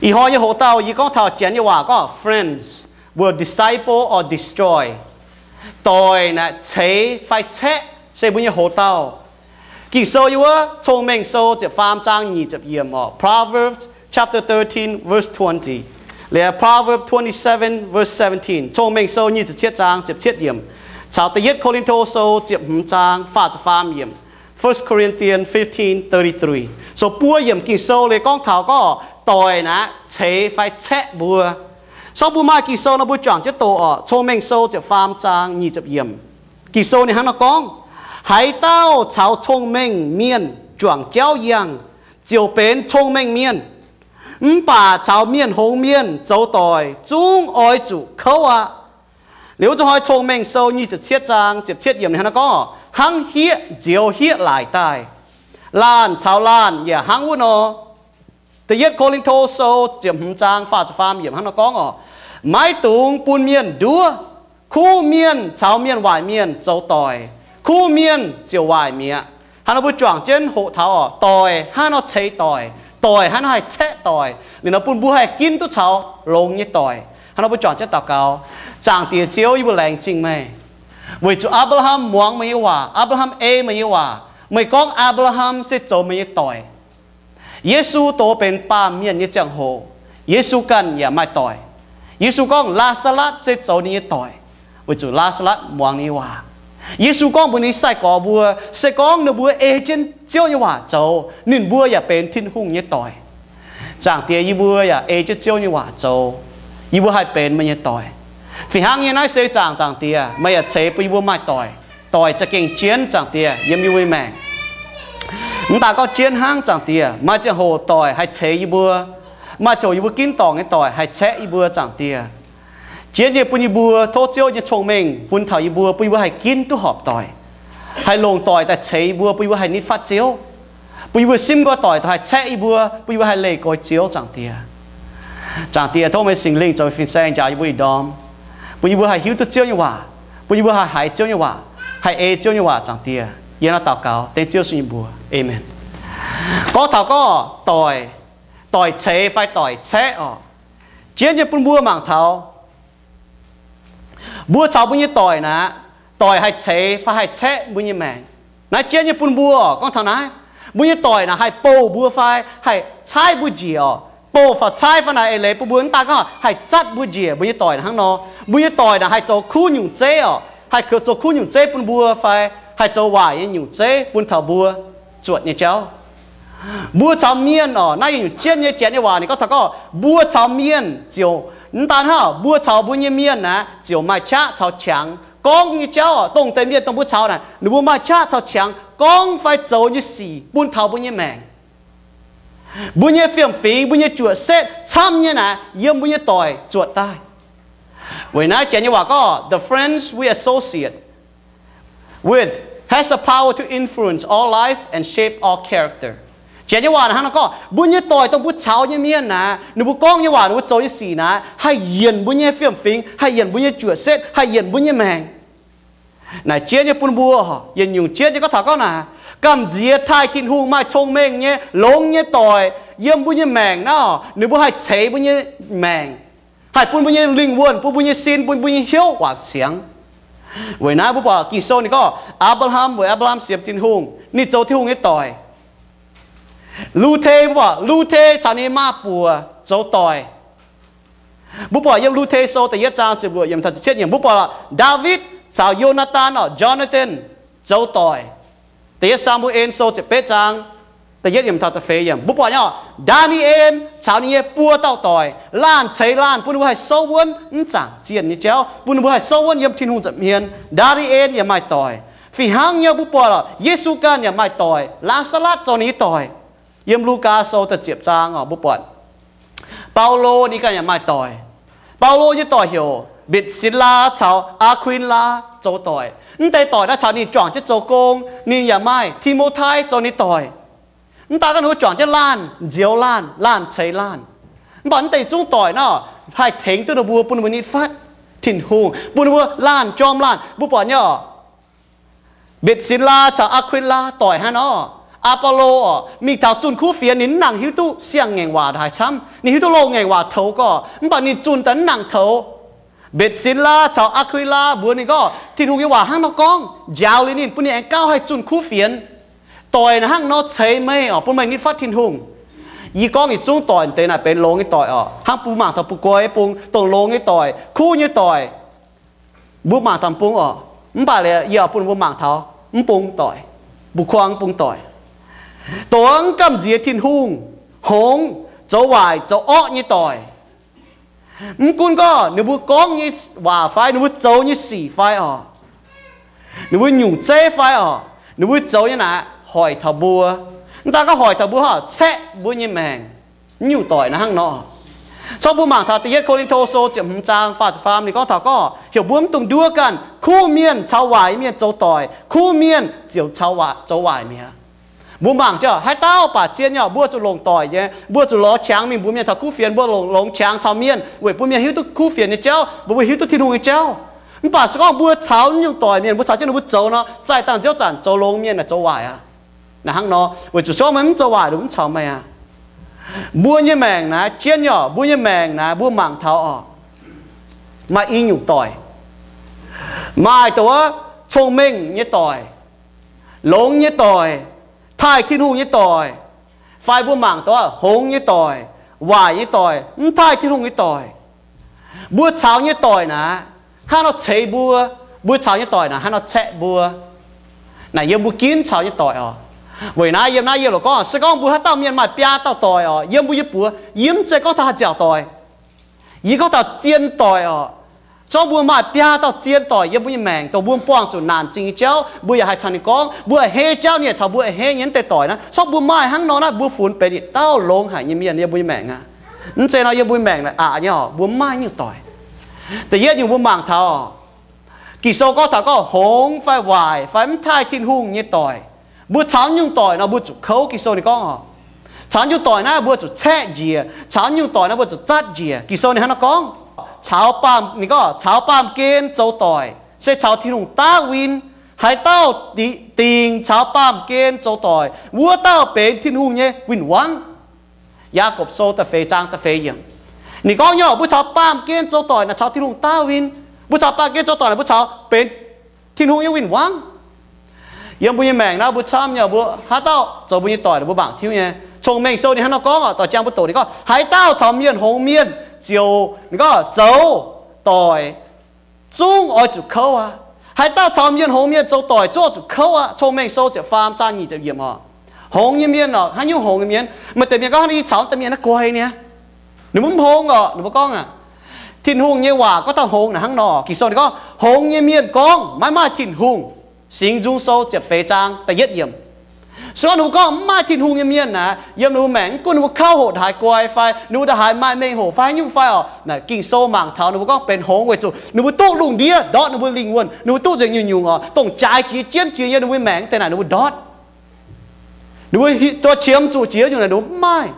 Ih hnoi nyei hoc-dauh yie gorngv taux Janx nyei waac gorngv, friends will disciple or destroy. Doic naaic ceix fai caeqv se mbuo nyei hoc-dauh. Ging-Sou yiem wuov Cong-Mengh Sou ziepc faam zaang nyic ziepc yiemc orqc, Proverbs chapter thirteen, verse twenty, liuz Proverbs twenty-seven, verse seventeen. Cong-Mengh Sou nyic ziepc cietv zaang ziepc cietv yiemc, caux Da'yietv Ko^lin^to Sou ziepc hmz zaang faah ziepc faam yiemc, First Corinthians fifteen thirty-three. So buo yiemc Ging-Sou liuz gorngv taux gorngv doic naaic ceix fai caeqv mbuo. So mbuo maaih Ging-Sou nor mbuo juangc jienv doqc orqc. Cong-Mengh Sou ziepc faam zaang nyic ziepc yiemc, Ging-Sou ninh hnangv nor gorngv, haaix dauh caux cong-mengh mienh juangc jauv yangh, ziouc benx cong-mengh mienh. Mv baac caux mienh hngongx mienh zoux doic zungv oix zuqc kouv aqv. Liuz wuov zanc hnoi Cong-Mengh Sou nyic ziepc cietv zaang ziepc cietv yiemc ninh hnangv nor gorngv, hnangv hieqv nzioux hieqv laic daaih, laanh caux laanh yaac hnangv wuov nor. Da'yietv Ko^lin^to Sou ziepc hmz zaang faah ziepc faam yiemc hnangv nor gorngv orqc, maiv dungx bun mienh nduov. Kuv mienh caux mienh waaic mienh zoux doic, kuv mienh ziouc waaic mi'aqv. Hnangv nor mbuo juangc jienv hoqc taux orqc, doic hnangv nor ceix doic, doic hnangv nor haih caeqv doic, liuz nor bun mbuo haih ginv duqv caux longx nyei doic. Hnangv nor mbuo juangc jienv daux gaux. Zaangc Diex Ziouv, yie mbuo laengz zingh meih, weic zuqc Apc^laa^ham muangx meih nyei waac, Apc^laa^ham ei meih nyei waac. Meih gorngv Apc^laa^ham se zoux meih nyei doic. Yesu doz benx baamh mienh nyei ziangh hoc, Yesu ganh yaac maaih doic. Yesu gorngv Laa^saa^latv se zoux ninh nyei doic, weic zuqc Laa^saa^latv muangx ninh nyei waac. Yesu gorngv mbuox ninh sai-gorx mbuo, se gorngv ninh mbuo ei jienv Ziouv nyei waac zoux, ninh mbuo yaac benx Tin-Hungh nyei doic. Zaangc Diex, yie mbuo yaac ei jienv Ziouv nyei waac zoux, yie mbuo haih benx meih nyei doic. Fih hnangv nyei naaiv se zaangc, Zaangc Diex, meih yaac ceix bun yie mbuo maaih doic. Doic za'gengh jienv, Zaangc Diex, yiem yie mbuo nyei maengc. Mv daaih gorngv jienv hnangv, Zaangc Diex, maaih ziangh hoc doic haih ceix yie mbuo. Maaih ziangh hoc yie mbuo ginv dorngc nyei doic haih caeqv yie mbuo, Zaangc Diex. Jienv nyei bun yie mbuo tov Ziouv nyei cong-mengh bun taux yie mbuo, bun yie mbuo haih ginv duqv horpc doic, haih longc doic daaih ceix yie mbuo, bun yie mbuo haih nitv fatv Ziouv, bun yie mbuo simv nqoi doic daaih haih caeqv yie mbuo, bun yie mbuo haih leih nqoi Ziouv, Zaangc Diex. Zaangc Diex, tov meih Singx Lingh zoux fin-saeng njaaux yie mbuo ih ndorm, bun yie mbuo haih hiuv duqv Ziouv nyei waac, bun yie mbuo haih haiz Ziouv nyei waac, haih ei Ziouv nyei waac, Zaangc Diex. Yie nor daux gaux dengv Ziouv Yesu nyei mbuox, aamen. Gorngv taux gorngv doic, doic ceix fai doic caeqv orqc, jienv nyei bun mbuo mangc taux mbuo caux mbuo nyei doic naaic, doic haih ceix fai haih caeqv mbuo nyei maengc. Naaiv jienv nyei bun mbuo gorngv taux naaiv, mbuo nyei doic naaic haih bouh mbuo fai haih caaiv mbuo njiec orqc. Bouh fai caaiv fai naaic eix leiz bun mbuo mv daaih gorngv haih zatv mbuo njiec, mbuo nyei doic naaic hnangv nor. Mbuo nyei doic naaic haih zoux kuv nyungc zeiv orqc, haih zoux kuv nyungc zeiv bun mbuo fai haih zoux waaic nyei nyungc zeiv bun taux mbuo zuotc nyei jauv. Mbuo caux mienh orqc, naaiv yietc nyungc jienv nyei Janx nyei waac ninh gorngv taux gorngv mbuo caux mienh ziouc, mv daan hnangv, mbuo caux mbuo nyei mienh naaic ziouc maaih qaqv caux qangx gorngv nyei jauv orqc. Dongh deix mienh dongh mbuo caux naaic ninh mbuo maaih qaqv caux qangx gorngv fai zoux nyei sic bun taux mbuo nyei maengc. Mbuo nyei fiem-fingx, mbuo nyei juoqc setv camv nyei naaic yiem mbuo nyei doic zuotc daaih. Weic naaiv Janx nyei waac gorngv, the friends we associate with has the power to influence our life and shape our character. Janx nyei waac hnangv nor gorngv, mbuo nyei doic dongh mbuo caux nyei mienh naaic, ninh mbuo gorngv nyei waac, ninh mbuo zoux nyei sic naaic haih yienc mbuo nyei fiem-fingx, haih yienc mbuo nyei juoqc setv, haih yienc mbuo nyei maengc. Naaic jienv nyei bun mbuo, yietc nyungc jienv nyei gorngv taux gorngv naaic, gamh nziex taaih Tin-Hungh maaih cong-mengh nyei longx nyei doic yiem mbuo nyei maengc naaic, ninh mbuo haih ceix mbuo nyei maengc, haih bun mbuo nyei lingh wuonh, bun mbuo nyei sin, bun mbuo nyei hnyouv waac siangx. Weic naaiv mbuo buatc Ging-Sou ninh gorngv Apc^laa^ham, weic Apc^laa^ham sienx Tin-Hungh, ninh zoux Tin-Hungh nyei doic. Lu^te, mbuo buatc Lu^te caux ninh nyei maa-buoc zoux doic. Mbuo buatc yiem Lu^te Sou da'yietv zaang ziepc luoqc yiemc taux ziepc cietv yiemc, mbuo buatc Ndaawitv caux Yo^naa^tan orqc, Jonathan, zoux doic. Da'yietv Saa^mu^en Sou ziepc betv zaang da'yietv yiemc taux da'feix yiemc, mbuo buatc nyei orqc, Ndaa^ni^en caux ninh nyei buo dauh doic laanh ceix laanh bun ninh mbuo haih souv wuonv mv zaangc zienh nyei jauv, bun ninh mbuo haih souv wuonv yiem Tin-Hungh nza'hmien. Ndaa^ni^en yaac maaih doic. Fih hnangv nyei mbuo buatc orqc, Yesu ganh yaac maaih doic. Laa^saa^latv zoux ninh nyei doic. Yiem Lugaa Sou da'ziepc zaang orqc, mbuo buatc Baulo ninh ganh yaac maaih doic. Baulo nyei doic heuc Mbetc^sin^laa caux Aa^kuin^laa zoux doic. Mv deix doic naaiv caux ninh juangc jienv zoux gong. Ninh yaac maaih Ti^mo^tai zoux ninh doic. Mv daaih ganh ninh mbuo juangc jienv laanh nzioux laanh, laanh ceix laanh. Mv baac mv deix zungv doic naaiv haih tengx duqv ninh mbuo, bun ninh mbuo nitv fatv Tin-Hungh, bun ninh mbuo laanh jorm laanh. Mbuo buatc nyei orqc, Mbetc^sin^laa caux Aa^kuin^laa doic hnangv nor, Apolo orqc, mingh taux zunh kuv fienx ninh mv nangc hiuv duqv siang-ngaengc waac ndaaih camv. Ninh hiuv duqv loz-ngaengc waac toux gorqv, mv baac ninh zunh daaih mv nangc toux. Mbetc Sinx Laa caux Aa^kui^laa mbuox ninh gorngv, Tin-Hungh nyei waac hnangv nor gorngv, njaaux liuz ninh, bun ninh aengx gauh haih zunh kuv fienx. Doic naaic hnangv nor ceix meih orqc, bun meih nitv fatv Tin-Hungh. Yie gorngv yietc zungv doic deix naaic benx longx nyei doic orqc. Hnangv mbuo mangc taux bungx guai bung, dongh longx nyei doic, kuv nyei doic, mbuo mangc taux bung orqc. Mv baac yie oix bun mbuo mangc taux mv bung doic, mbuo kuang mv bung doic, dongh mv gamh nziex Tin-Hungh, hngongx, zoux waaic zoux orqv nyei doic. Mv gunv gorngv ninh mbuo gorngv nyei waac fai ninh mbuo zoux nyei sic fai orqc, ninh mbuo nyungc zeiv fai orqc, ninh mbuo zoux nyei naaic hoic taux mbuo. Mv daan gorngv hoic taux mbuo, caeqv mbuo nyei maengc. Mv nyungc doic naaiv hnangv nor. Corc mbuo mangc taux da'yietv Ko^lin^to Sou ziepc hmz zaang faah ziepc faam, ninh gorngv taux gorngv heuc mbuo mv dungx nduov ganh. Kuv mienh caux waaic mienh zoux doic, kuv mienh ziouc caux waaic, zoux waaic mi'aqv. Mbuo mangc jienv haaix dauh baac zien nyei, mbuo zuqc longc doic nyei, mbuo zuqc lorz qangx mingh mbuox mienh taux kuv fienx, mbuo longc, longc qangx caux mienh weic bun mienh hiuv duqv kuv fienx nyei jauv, mbuo, mbuo hiuv duqv Tin-Hungh nyei jauv. Mv baac se gorngv mbuo caux mv nyungc doic mienh, mbuo caux jienv ninh mbuo zoux nor, zaih dangh nziouv zanc zoux longx mienh naaic zoux waaic aqv. Naaiv hnangv nor, weic zuqc se gorngv meih mv zoux waaic, ninh mv caux meih aqv. Mbuo nyei maengc naaiv jienv nyei, mbuo nyei maengc naaiv mbuo mangc taux orqc, maaih i nyungc doic. Maaih dongh wuov cong-mengh nyei doic, longx nyei doic, taaih Tin-Hungh nyei doic, fai mbuo mangc dongh hngongx nyei doic, waaic nyei doic, mv taaih Tin-Hungh nyei doic. Mbuo caux nyei doic naaiv hnangv nor ceix mbuo, mbuo caux nyei doic naaiv hnangv nor caeqv mbuo. Naaic yiem mbuo ginv caux nyei doic orqc. Weic naaiv yiem naaiv yie loc gorngv, se gorngv mbuo haaix dauh mienh maaih biaa dauh doic orqc, yiem mbuo nyei buoz, yie mv zeiz gorngv taux haih nziaauc doic. Yie gorngv taux zien doic orqc. Zorqv mbuo maaih biaa dauh zien doic yiem mbuo nyei maengc, dongh mbuo buangh zuqc naanc zingh nyei jauv, mbuo yaac haih caux ninh gorngv, mbuo a'hneiv jauv, ninh yaac caux mbuo a'hneiv nyei. Naaiv deix doic naaiv, zorqv mbuo maaih hnangv nor naaiv, mbuo funx benx yietc dauh longx haic nyei mienh yiem mbuo nyei maengc aqv. Mv zeiz nor yiem mbuo nyei maengc naaic aqc nyei orqc, mbuo mv maaih nyungc doic. Da'yietv nyungc mbuo mangc taux Ging-Sou gorngv taux gorngv hngongx fai waaic fai mv taaih Tin-Hungh nyei doic, mbuo caux nyungc doic nor mbuo zuqc kouv. Ging-Sou ninh gorngv orqc, caux nyungc doic naaiv mbuo zuqc caeqv njiec, caux nyungc doic naaiv mbuo zuqc zatv njiec. Ging-Sou ninh hnangv nor gorngv, caux baamh, ninh gorngv caux baamh gen zoux doic se caux Tin-Hungh daav win. Haaix dauh dingc caux baamh gen zoux doic, wuov dauh benx Tin-Hungh nyei win-wangv. Yaagorpc Sou da'feix zaang da'feix yiemc. Ninh gorngv nyei, mbuo caux baamh gen zoux doic naaic caux Tin-Hungh daav win. Mbuo caux baamh gen zoux doic naaic mbuo caux benx Tin-Hungh nyei win-wangv. Yiem mbuo nyei maengc naaiv mbuo camv nyei, mbuo haaix dauh zoux mbuo nyei doic, mbuo mangc tiuv nyei. Cong-Mengh Sou ninh hnangv nor gorngv oc, doix jang mbuo doqc ninh gorngv, haaix dauh caux mienh hngongx mienh ziouc, ninh gorngv zoux doic zungv oix zuqc kouv aqv. Haaix dauh caux mienh hngongx mienh zoux doic zungv oix zuqc kouv aqv. Cong-Mengh Sou ziepc faam zaang nyic ziepc yiemc oc. Hngongx nyei mienh oc, haaix nyungc hngongx nyei mienh? Maaih deix mienh gorngv, hnangv yie caux deix mienh naaiv guai niaa, ninh mbuo mv hngongx oc. Ninh mbuo gorngv aqv, Tin-Hungh nyei waac gorngv taux hngongx naaic hnangv nor. Ging-Sou ninh gorngv, hngongx nyei mienh gorngv, maiv maaih Tin-Hungh. Singx Nzung Sou ziepc feix zaang da'yietv yiemc. Se gorngv ninh mbuo gorngv mv maaih Tin-Hungh nyei mienh naaic, yiem ninh mbuo maengc mv gunv ninh mbuo kouv hoc ndaaix guai fai ninh mbuo ndaaix haaix maaih mengh hoc fai haaix nyungc fai oc, naaic Ging-Sou mangc taux ninh mbuo gorngv benx hngongx weic zuqc ninh mbuo duqv lungh ndiev ndortv ninh mbuo lingh wuonh, ninh mbuo duqv nzengc nyungc-nyungc oc, dongh jaaix jiex jienv jiex yiem ninh mbuo maengc deix naaic ninh mbuo ndortv. Ninh mbuo qiemx zuqc jiex nyungc naaic ninh mbuo mv maaih.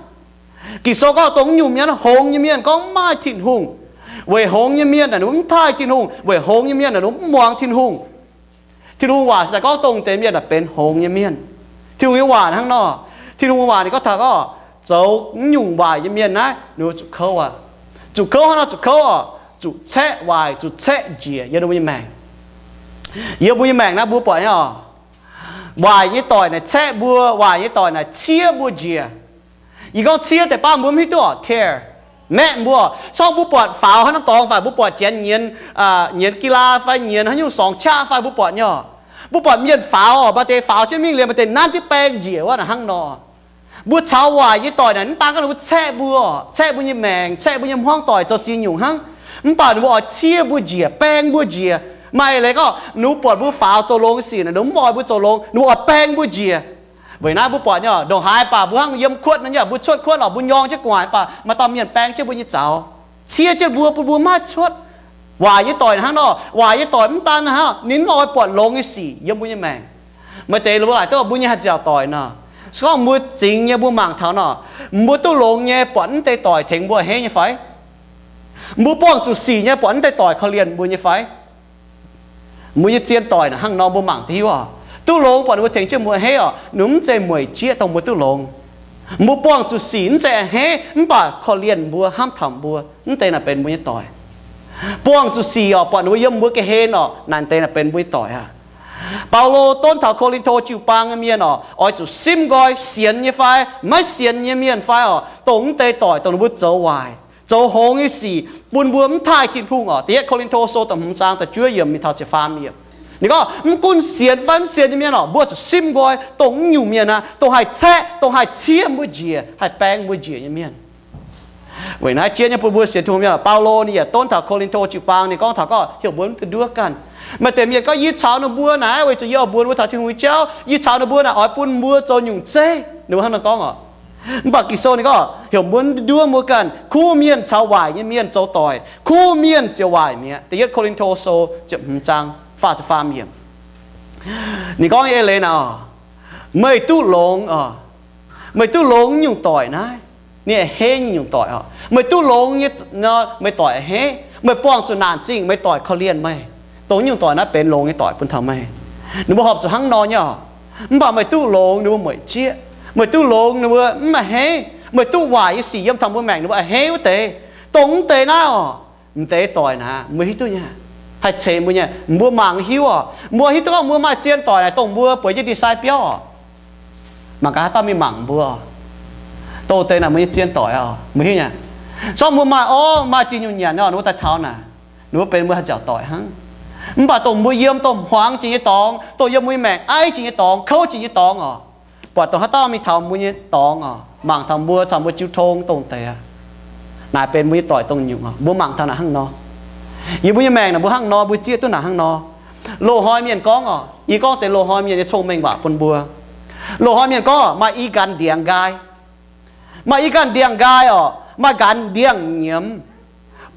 Ging-Sou gorngv dongh nyungc mienh, hngongx nyei mienh gorngv mv maaih Tin-Hungh. Weic hngongx nyei mienh naaic ninh mbuo mv taaih Tin-Hungh. Weic hngongx nyei mienh naaic ninh mbuo mv muangx Tin-Hungh. Tin-Hungh waac se daaih gorngv dongh deix mienh naaic benx hngongx nyei mienh. Tin-Hungh nyei waac hnangv nor. Tin-Hungh waac ninh gorngv taux gorngv, zoux mv nyungc waaic nyei mienh naaiv ninh mbuo zuqc kouv aqv. Zuqc kouv hnangv nor, zuqc kouv oc, zuqc caeqv waaic, zuqc caeqv njiec yiem ninh mbuo nyei maengc. Yiem mbuo nyei maengc naaiv mbuo buatc nyei oc, waaic nyei doic naaic caeqv mbuo, waaic nyei doic naaic ciev mbuo njiec. Yie gorngv ciev deix baav mbuo mv hiuv duqv oc, tear, maeqv mbuo. Corc mbuo buatc faaux haaix norm dorngx fai mbuo buatc janx nyienz, nyienz กีฬา fai nyienz haaix nyungc สองชาติ fai mbuo buatc nyei oc. Mbuo buatc mienh faaux oc, maaih deix faaux jienv mingh liuz maaih deix nanv jienv baeng njiec wuov naaic hnangv nor. Mbuo caux waaic nyei doic naaic mv daan gorngv ninh mbuo caeqv mbuo, caeqv mbuo nyei maengc, caeqv mbuo nyei hmuangv doic zoux ziex nyungc hnangv. Mv baac ninh mbuo oix ciev mbuo njiec, baeng mbuo njiec. Maaih leiz gorngv ninh mbuo buatc mbuo faaux zoux longx sic naaic, ninh mbuo mv oix mbuo zoux longx, ninh mbuo oix baeng mbuo njiec. Weic naaiv mbuo buatc nyei oc, ndongc haaix baac mbuo hnangv yiem kuotv naaiv nyei, mbuo cuotv kuotv lorqc, mbuo nyorng jienv gu'nguaaic mv baac maaih dauh mienh baeng jienv mbuo nyei zaux, ciev jienv mbuo, bun mbuo mv maaih cuotv. Waaic nyei doic hnangv nor, waaic nyei doic mv daan hnangv, ninh mv oix buatc longx nyei sic yiem mbuo nyei maengc. Maaih deix mbuo laaic duqv mbuo nyei haih nziaauc doic nor. Se gorngv mbuo zingx nyei mbuo mangc taux nor, mbuo duqv longx nyei buatc mv deix doic tengx mbuo a'hneiv nyei fai? Mbuo buangh zuqc sic nyei buatc mv deix doic korv-lienh mbuo nyei fai? Mbuo nyei zien doic naaic hnangv nor mbuo mangc duqv hiuv oc. Duqv longx buatc ninh mbuo tengx jienv mbuo a'hneiv oc, ninh mbuo mv zeiz mueic jieqv dongh mbuo duqv longx. Mbuo buangh zuqc sic mv zeiz a'hneiv, mv baac korv-lienh mbuo, hnamv taux mbuo. Mv deix naaic benx mbuo nyei doic. Buangh zuqc sic oc, buatc ninh mbuo yiem mbuo ga'hlen oc, naaic deix naaic benx mbuo nyei doic aqv. Baulo donv taux Ko^lin^to jiu-baang nyei mienh oc, oix zuqc simv nqoi sienx nyei fai maiv sienx nyei mienh fai oc, dongh mv deix doic dongh ninh mbuo zoux waaic, zoux hngongx nyei sic, bun mbuo mv taaih Tin-Hungh oc. Da'yietv Ko^lin^to Sou da'hmz zaang da'juov yiemc mingh taux ziepc faam yiemc. Ninh gorngv mv gunv sienx fai mv sienx nyei mienh oc, mbuo zuqc simv nqoi dongh mv nyungc mienh aqv, dongh haih caeqv, dongh haih ciev mbuo njiec, haih baeng mbuo njiec nyei mienh. Weic naaiv jien nyei bun mbuo sienx Tin-Hungh mienh oc, Baulo ninh yaac donv taux Ko^lin^to jiu-baang, ninh gorngv taux gorngv heuc mbuo mv dungx nduov ganh. Maaih deix mienh gorngv, yie caux ninh mbuo naaic weic zuqc yie oix mbuox ninh mbuo taux Tin-Hungh nyei jauv, yie caux ninh mbuo naaic oix bun mbuo zoux nyungc zeiv, ninh mbuo hnangv nor gorngv oc. Mv baac Ging-Sou ninh gorngv heuc mbuo mv dungx nduov mbuo ganh. Kuv mienh caux waaic nyei mienh zoux doic, kuv mienh ziouc waaic mi'aqv. Da'yietv Ko^lin^to Sou ziepc hmz zaang faah ziepc faam yiemc. Ninh gorngv nyei eix leiz naaic oc, meih duqv longx oc, meih duqv longx nyungc doic naaiv, ninh a'hneiv nyei nyungc doic oc. Meih duqv longx nyei, meih doic a'hneiv. Meih buangh zuqc naanc zingh, meih doic korv-lienh meih. Dongh nyungc doic naaiv benx longx nyei doic bun taux meih. Ninh mbuo horpc zuqc hnangv nor nyei oc. Mv baac meih duqv longx ninh mbuo mueic jieqv, meih duqv longx ninh mbuo mv a'hneiv, meih duqv waaic nyei sic yiem taux mbuo maengc ninh mbuo a'hneiv wuov deix, dongh mv deix naaiv oc. M'deix doic naaic mbuo hiuv duqv nyei, haih ceix mbuo nyei. Mbuo mangc hiuv oc, mbuo hiuv duqv gorngv mbuo maaih zien doic naaic dongh mbuo bueix jienv ndie-sai biauv oc. Mangc gaax haaix dauh mingh mangc mbuo oc. Dongh deix naaic mbuo nyei zien doic oc, mbuo hiuv nyei. Zorqv mbuo maaih orv maaih ziex nyungc nyanc oc, ninh mbuo daaih taux naaic, ninh mbuo benx mbuo haaix nziaauc doic hnangv. Mv baac dongh mbuo yiem dongh hmuangx jiex nyei dorngx, dongh yiem mbuo nyei maengc aiv jiex nyei dorngx, kouv jiex nyei dorngx oc, buatc dongh haaix dauh mingh taux mbuo nyei dorngx oc, mangc taux mbuo, caux mbuo jiu tong dongh deix aqv, naaic benx mbuo nyei doic dongh nyungc oc. Mbuo mangc taux naaic hnangv nor. Yiem mbuo nyei maengc naaic mbuo hnangv nor, mbuo zieqv duqv naaic hnangv nor. Loz-hnoi mienh gorngv oc, yie gorngv deix loz-hnoi mienh nyei cong-mengh waac bun mbuo. Loz-hnoi mienh gorngv maaih i ganh ndiangx-nqaai. Maaih i ganh ndiangx-nqaai oc, maaih ganh ndiangx-nyiemz.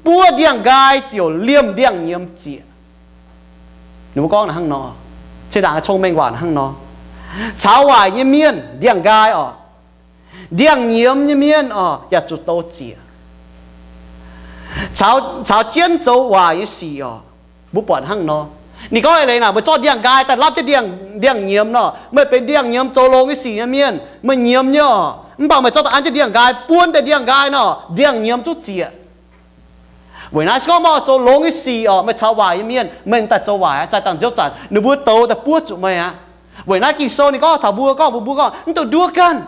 Buov ndiangx-nqaai ziouc liemh ndiangx-nyiemz ziec. Ninh mbuo gorngv naaic hnangv nor. Zinh ndaangc cong-mengh waac hnangv nor. Caux waaic nyei mienh ndiangx-nqaai oc, ndiangx-nyiemz nyei mienh oc, yaac zuqc douz ziec. Caux jienv zoux waaic nyei sic oc, mbuo buatc hnangv nor. Ninh gorngv eix leiz naaic, meih zorqv ndiangx-nqaai daaih lapv jienv ndiangx-nyiemz nor, meih benx ndiangx-nyiemz zoux longx nyei sic nyei mienh, meih nyiemz nyei oc. Mv baac meih zorqv daaih an jienv ndiangx-nqaai, buon deix ndiangx-nqaai nor, ndiangx-nyiemz zuqc ziec. Weic naaiv se gorngv meih zoux longx nyei sic oc, meih caux waaic nyei mienh, meih daaih zoux waaic aqv, zaih dangh nziouv zanc ninh mbuo douz daaih buov zuqc meih aqv. Weic naaiv Ging-Sou ninh gorngv taux mbuo, gorngv mbuo, mbuo gorngv mv dungx nduov ganh.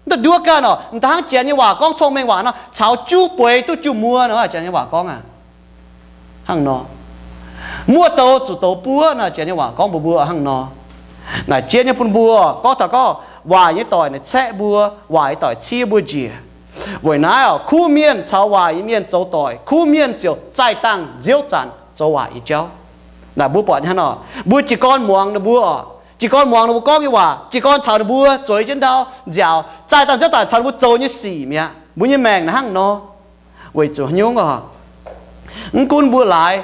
Mv dungx nduov ganh oc. M'daaih hnangv janx nyei waac gorngv, cong-mengh waac nor, caux juv bueix duqv juv muoz nor, janx nyei waac gorngv aqv. Hnangv nor, muoz-douz zuqc douz buov nor, janx nyei waac gorngv mbuox mbuo hnangv nor. Naaic jien nyei bun mbuo gorngv taux gorngv waaic nyei doic naaic caeqv mbuo, waaic nyei doic ciev mbuo njiec. Weic naaiv oc, kuv mienh caux waaic nyei mienh zoux doic, kuv mienh ziouc zaih dangh nziouv zanc zoux waaic nyei jauv. Naaic mbuo buatc hnangv nor, mbuo jiez gorn muangx ninh mbuo oc, jiez gorn muangx ninh mbuo gorngv nyei waac, jiez gorn caux ninh mbuo zueiz jienv ndau nziaaux, zaih dangh nziouv zanc caux ninh mbuo zoux nyei sic mi'aqv. Mbuo nyei maengc naaic hnangv nor. Weic zuqc haaix nyungc oc? Mv gunv mbuo laaix,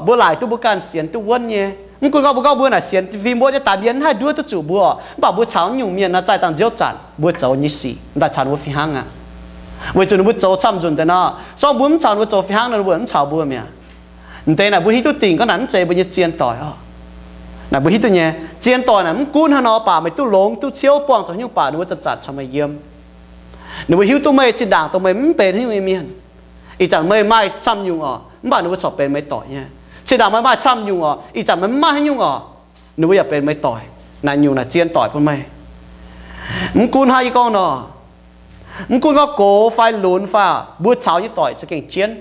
mbuo laaic duqv mbuo ganh sienx duqv wuonv nyei. Mv gunv gorngv mbuo gorngv mbuo naaic sienx fim wuonv nyei, daaih mienh mv haih nduov duqv zuqc mbuo oc. Mv baac mbuo caux nyungc mienh nor zaih dangh nziouv zanc mbuo zoux nyei sic daaih caux ninh mbuo fih hnangv aqv. Weic zuqc ninh mbuo zoux camv nzunc deix nor. Se gorngv mbuo mv caux ninh mbuo zoux fih hnangv nor, ninh mbuo mv caux mbuo mi'aqv. M'deix naaic mbuo hiuv duqv dingc gorngv naaic mv zeiz mbuo nyei zien doic oc. Naaic mbuo hiuv duqv nyei, zien doic naaic mv gunv haaix nor baac meih duqv longx duqv ciouv buangh zuqc haaix nyungc baac ninh mbuo zanc-zanc caux meih yiem. Ninh mbuo hiuv duqv meih zinh ndaangc dongh meih mv benx haaix nyungc nyei mienh. Ih zanc meih maaih camv nyungc oc, mv baac ninh mbuo corc benx meih doic nyei. Zinh ndaangc meih maaih camv nyungc oc, ih zanc meih mv maaih haaix nyungc oc, ninh mbuo yaac benx meih doic. Naaic nyungc naaic zien doic bun meih. Mv gunv hnangv yie gorngv nor, mv gunv gorngv gox fai lunx fai, mbuo caux nyei doic za'gengh jienv.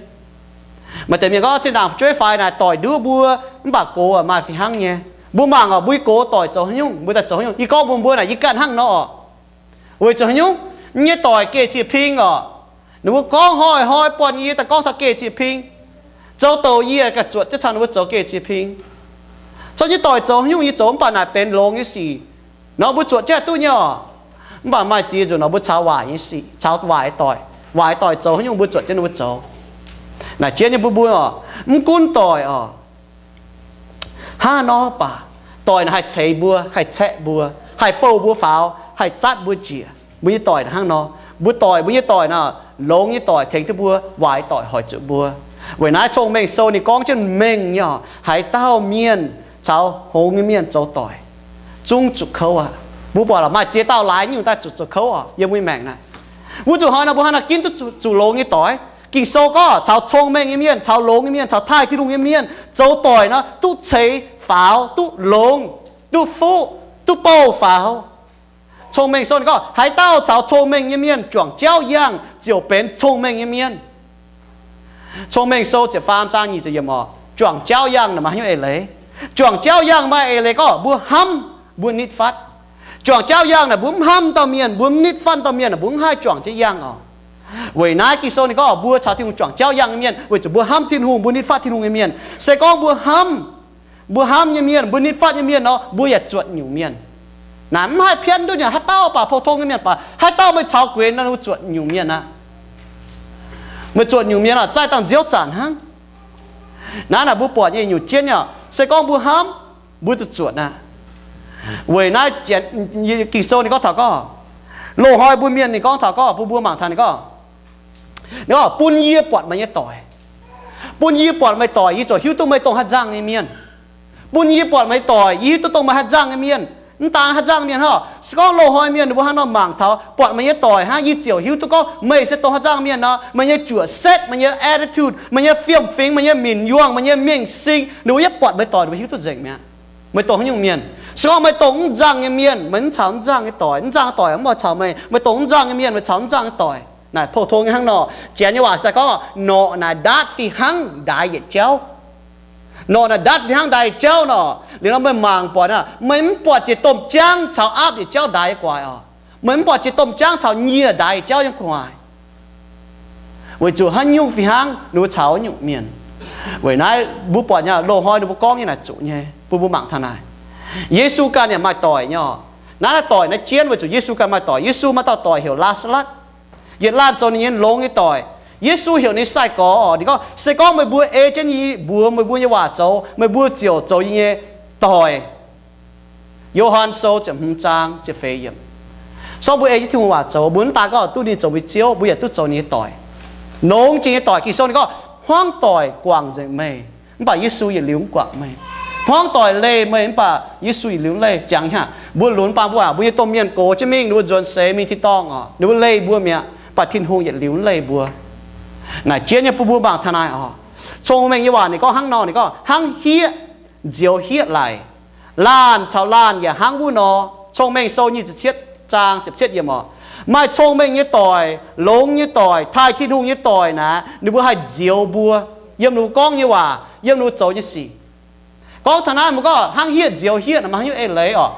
Maaih deix mienh gorngv zinh ndaangc fu'jueiv faix naaic doic nduov mbuo, mv baac gox maaih fih hnangv nyei. Mbuo mangc oc, mbuo nyei gox doic zoux haaix nyungc, mbuo daaih zoux haaix nyungc. Yie gorngv mbuox mbuo naaic, yie ganh hnangv nor oc. Weic zuqc haaix nyungc? Yie nyei doic geh ziex ping oc. Ninh mbuo gorngv hnoi-hnoi buatc yie daaih gorngv taux geh ziex ping. Zoux douc yie ganh zuotc jienv caux ninh mbuo zoux geh ziex ping. Zorqv nyei doic zoux haaix nyungc yie zoux mv baac naaic benx longx nyei sic nor mbuo zuotc jienv duqv nyei oc. Mv baac maaih ziex nzunc nor mbuo caux waaic nyei sic, caux waaic doic, waaic doic zoux haaix nyungc mbuo zuotc jienv ninh mbuo zoux. Naaic jien nyei bun mbuo oc, mv gunv doic oc, hnangv nor baac doic naaic haih ceix mbuo, haih caeqv mbuo, haih bouh mbuo faaux, haih zatv mbuo njiec. Mbuo nyei doic naaic hnangv nor, mbuo doic, mbuo nyei doic naaic, longx nyei doic tengx duqv mbuo, waaic doic hoic zuqc mbuo. Weic naaiv Cong-Mengh Sou ninh gorngv jienv mengh nyei oc, haaix dauh mienh caux hngongx nyei mienh zoux doic. zungv zuqc kouv aqv. Mbuo buatc lorqc, maaih ziex dauh laaix nyungc daaih zuqc zoux kouv oc yiem wuov maengc naaiv. Wuov zuqc hnoi nor mbuo hnangv naaiv ginv duqv zuqc longx nyei doic. Ging-Sou gorngv caux cong-mengh nyei mienh, caux longx nyei mienh, caux taaih Tin-Hungh nyei mienh zoux doic nor duqv ceix faaux, duqv longx, duqv fuqv, duqv bouh faaux. Cong-Mengh Sou ninh gorngv, haaix dauh caux cong-mengh nyei mienh juangc jauv yangh ziouc benx cong-mengh nyei mienh. Cong-Mengh Sou ziepc faam zaang nyic ziepc yiemc oc. Juangc jauv yangh naaic maaih haaix nyungc eix leiz? Juangc jauv yangh maaih eix leiz gorngv mbuo hnamv, mbuo nitv fatv. Juangc jauv yangh naaic mbuo mv hnamv dauh mienh, mbuo mv nitv fatv dauh mienh, mbuo mv haih juangc jienv yangh oc. Weic naaiv Ging-Sou ninh gorngv mbuo caux Tin-Hungh juangc jauv yangh nyei mienh weic zuqc mbuo hnamv Tin-Hungh, mbuo nitv fatv Tin-Hungh nyei mienh. Se gorngv mbuo hnamv, mbuo hnamv nyei mienh, mbuo nitv fatv nyei mienh nor, mbuo yaac zuotc nyungc mienh. Naaic mv haih pienv duqv nyei, haaix dauh baac pou-tong nyei mienh baac, haaix dauh meih caux guenx nor, mbuo zuotc nyungc mienh aqv. Meih zuotc nyungc mienh oc, zaih dangh nziouv zanc hnangv. Naaiv naaic mbuo buatc nyei nyungc jienv nyei oc, se gorngv mbuo hnamv, mbuo zuqc zuotc aqv. Weic naaiv Ging-Sou ninh gorngv taux gorngv, loz-hnoi mbuo mienh ninh gorngv taux gorngv, bun mbuo mangc taux ninh gorngv, ninh gorngv, bun yie buatc meih nyei doic. Bun yie buatc meih doic, yie ziouc hiuv duqv meih dongh haaix nzangh nyei mienh. Bun yie buatc meih doic, yie hiuv duqv dongh meih haaix nzangh nyei mienh. Mv daan haaix nzangh mienh hnangv. Se gorngv loz-hnoi mienh ninh mbuo hnangv nor mangc taux buatc meih nyei doic hnangv, yie ziouc hiuv duqv gorngv meih se dongh haaix nzangh mienh nor. Meih nyei juoqc setv, meih nyei attitude, meih nyei fiem-fingx, meih nyei minc yuangh, meih nyei mingh sing, ninh mbuo yietv buatc meih doic ninh mbuo hiuv duqv nzengc mi'aqv. Meih dongh haaix nyungc mienh. Se gorngv meih dongh mv nzangh nyei mienh, meih mv caux mv nzangh nyei doic, mv nzangh doic mv oix caux meih. Meih dongh mv nzangh nyei mienh, meih caux mv nzangh nyei doic. Naaic pou-tong nyei hnangv nor. Janx nyei waac se daaih gorngv, norqc naaic ndaatv fih hnangv ndaix yietc jauv. Norqc naaic ndaatv fih hnangv ndaix yietc jauv nor. Liuz nor meih mangc buatc, meih mv buatc jiex domh jaangv caux aapv yietc jauv ndaix gu'nguaaic oc. Meih mv buatc jiex domh jaangv caux nyieh ndaix yietc jauv yiem gu'nguaaic. Weic zuqc haaix nyungc fih hnangv ninh mbuo caux nyungc mienh. Weic naaiv mbuo buatc nyei loz-hnoi ninh mbuo gorngv nyei naaic zuqc nyei, bun mbuo mangc taux naaic. Yesu ganh yaac maaih doic nyei oc. Naaiv naaiv doic naaiv jienv weic zuqc Yesu ganh maaih doic. Yesu maaih dauh doic heuc Laa^saa^latv. Yietc laanh zoux ninh nyei longx nyei doic. Yesu heuc ninh sai-gorx oc, ninh gorngv, se gorngv meih mbuo ei jienv yie mbuox meih mbuo nyei waac zoux, meih mbuo ziouc zoux yie nyei doic. Yo^han Sou ziepc hmz zaang ziepc feix yiemc. Se gorngv mbuo ei jienv Tin-Hungh waac zoux, mbuo mv daan gorngv duqv ninh zoux mbuo nyei Ziouv, mbuo yaac duqv zoux ninh nyei doic. Longx jiex nyei doic. Ging-Sou ninh gorngv, hmuangv doic guangc nzengc meih, mv baac Yesu yietc liuz mv guangc meih. Hmuangv doic leih meih, mv baac Yesu yietc liuz mv leih. Ziangx haac, mbuo lunx baan mbuo aac, mbuo nyei domh mienh gox jienv mingh, ninh mbuo nzuonx seix mingh tin-dorngh oc, ninh mbuo leih mbuo mi'aqv, mv baac Tin-Hungh yietc liuz mv leih mbuo. Naaic jienv nyei bun mbuo mangc taux naaic oc. Cong-Mengh nyei waac ninh gorngv hnangv nor, ninh gorngv hnangv hieqv nzioux hieqv laic. Laanh caux laanh yaac hnangv wuov nor. Cong-Mengh Sou nyic ziepc cietv zaang ziepc cietv yiemc oc. Maaih cong-mengh nyei doic, longx nyei doic, taaih Tin-Hungh nyei doic naaic, ninh mbuo haih nzioux mbuo yiem ninh mbuo gorngv nyei waac, yiem ninh mbuo zoux nyei sic. Gorngv taux naaiv mbuo gorngv hnangv hieqv nzioux hieqv naaic maaih haaix nyungc eix leiz oc.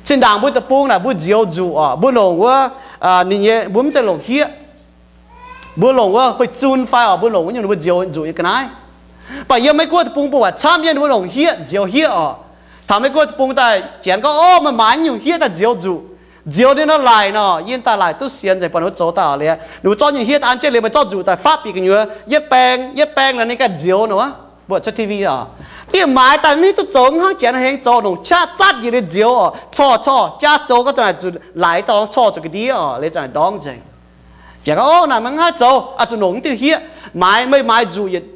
Zinh ndaangc mbuo deic-bung naaic mbuo nzioux nzuqc oc, mbuo longc wuov, ninh nyei, mbuo mv zeiz longc hieqv. Mbuo longc wuov huih zun fai oc, mbuo longc wuov nyungc ninh mbuo nzioux nzuqc nyei ga'naaiv. Mv baac yiem Meiv Guoqv deic-bung mbuo buatc camv nyei ninh mbuo longc hieqv nzioux hieqv oc. Taux Meiv Guoqv deic-bung daaih janx gorngv, Ov, meih maaiz nyungc hieqv daaih nzioux nzuqc. Nzioux ninh nor laic nor, yie daaih laic duqv sienx nzengc, buatc ninh mbuo zoux daaih oc. Liuz ninh mbuo zorqv nyungc hieqv daaih an jienv liuz, meih zorqv nzuqc daaih faatv bieqc gu'nyuoz, yietv baeng yietv baeng nor ninh ganh nzioux nor. Mbuo cuotv T V oc. Yie maaiz daaih mv hiuv duqv zoux hnangv, janx hengx zoux, longc qaqv zatv njiec liuz nzioux oc. Corc corc jaa zoux gau, za'naaic zuqc laic dorngx, corc zuqc ga'ndiev oc, liuz za'naaic ndorngv nzengc. Janx gorngv, Ov, naaic meih mv haih zoux, oix zuqc longc mv diuh hieqv. Maaiz, meih maaiz nzuqc yietc,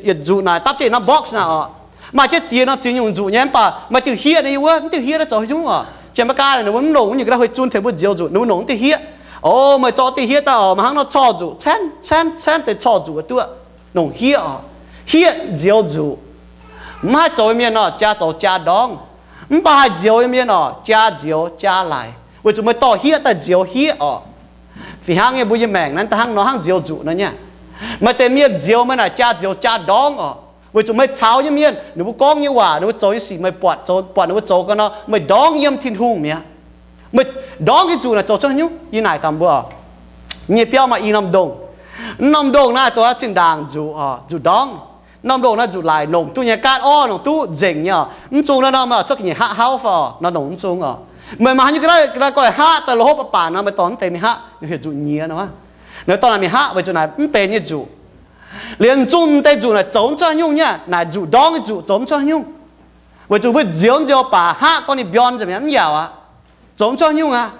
yietc nzuqc naaic dapv jienv norm box naaic oc. Maaih jienv ziex norm ziex nyungc nzuqc nyei, mv baac maaih diuh hieqv nyei wuov, mv diuh hieqv naaiv zoux haaix nyungc oc? Janx maiv gaax, ninh mbuo mv longc wuov nyungc ga'naaiv huih zun tengx mbuo nzioux nzuqc, ninh mbuo longc mv diuh hieqv. Ov, meih zorqv diuh hieqv daaih oc, meih hnangv nor corc nzuqc, caenv caenv caenv deix corc nzuqc duqv, longc hieqv oc. Hieqv nzioux nzuqc. Mv haih zoux nyei mienh nor, jaa zoux jaa ndorngv. Mv baac haih nzioux nyei mienh oc, jaa nzioux jaa laic, weic zuqc meih dorh hieqv daaih nzioux hieqv oc. Fih hnangv nyei, mbuo nyei maengc naaiv da'hnangv nor, hnangv nzioux nzuqc nor nyei. Maaih deix mienh nzioux meih naaic jaa nzioux jaa ndorngv oc. Weic zuqc meih caux nyei mienh, ninh mbuo gorngv nyei waac, ninh mbuo zoux nyei sic, meih buatc, buatc ninh mbuo zoux gau nor, meih ndorngv yiem Tin-Hungh mi'aqv. Meih ndorngv nyei nzuqc naaic zoux cuotv haaix nyungc? Yie naaic dangh mbuo oc. Nyei biauv maaih i norm ndongh. Mv norm ndongh naaiv dongh zinh ndaangc nzuqc oc, nzuqc ndorngv. Norm ndongh naaiv nzuqc laic, nongc duqv nyei, gaatv orv nongc duqv nzengc nyei oc. Mv zungh naaiv norm cuotv ga'nyiec haqv hauv fai oc, nor nongc mv zungh oc. Meih maaih haaix nyungc ga'naaiv goiv haqv daaih lo hopv baac nor, meih dorh mv deix mingh haqv, ninh heuc nzuqc nyiex nor. Ninh dorh naaic mingh haqv weic zuqc naaic mv benx nyei nzuqc. Liuz mv zungh mv deix nzuqc naaic zoux mv cuotv haaix nyungc nyei, naaic nzuqc ndorngv nyei nzuqc zoux mv cuotv haaix nyungc. Weic zuqc mbuo nziouv nziouv baac haqv gorngv ninh mbiorn nzengc mi'aqv, mv yaauc aqv. Zoux mv cuotv haaix nyungc aqv.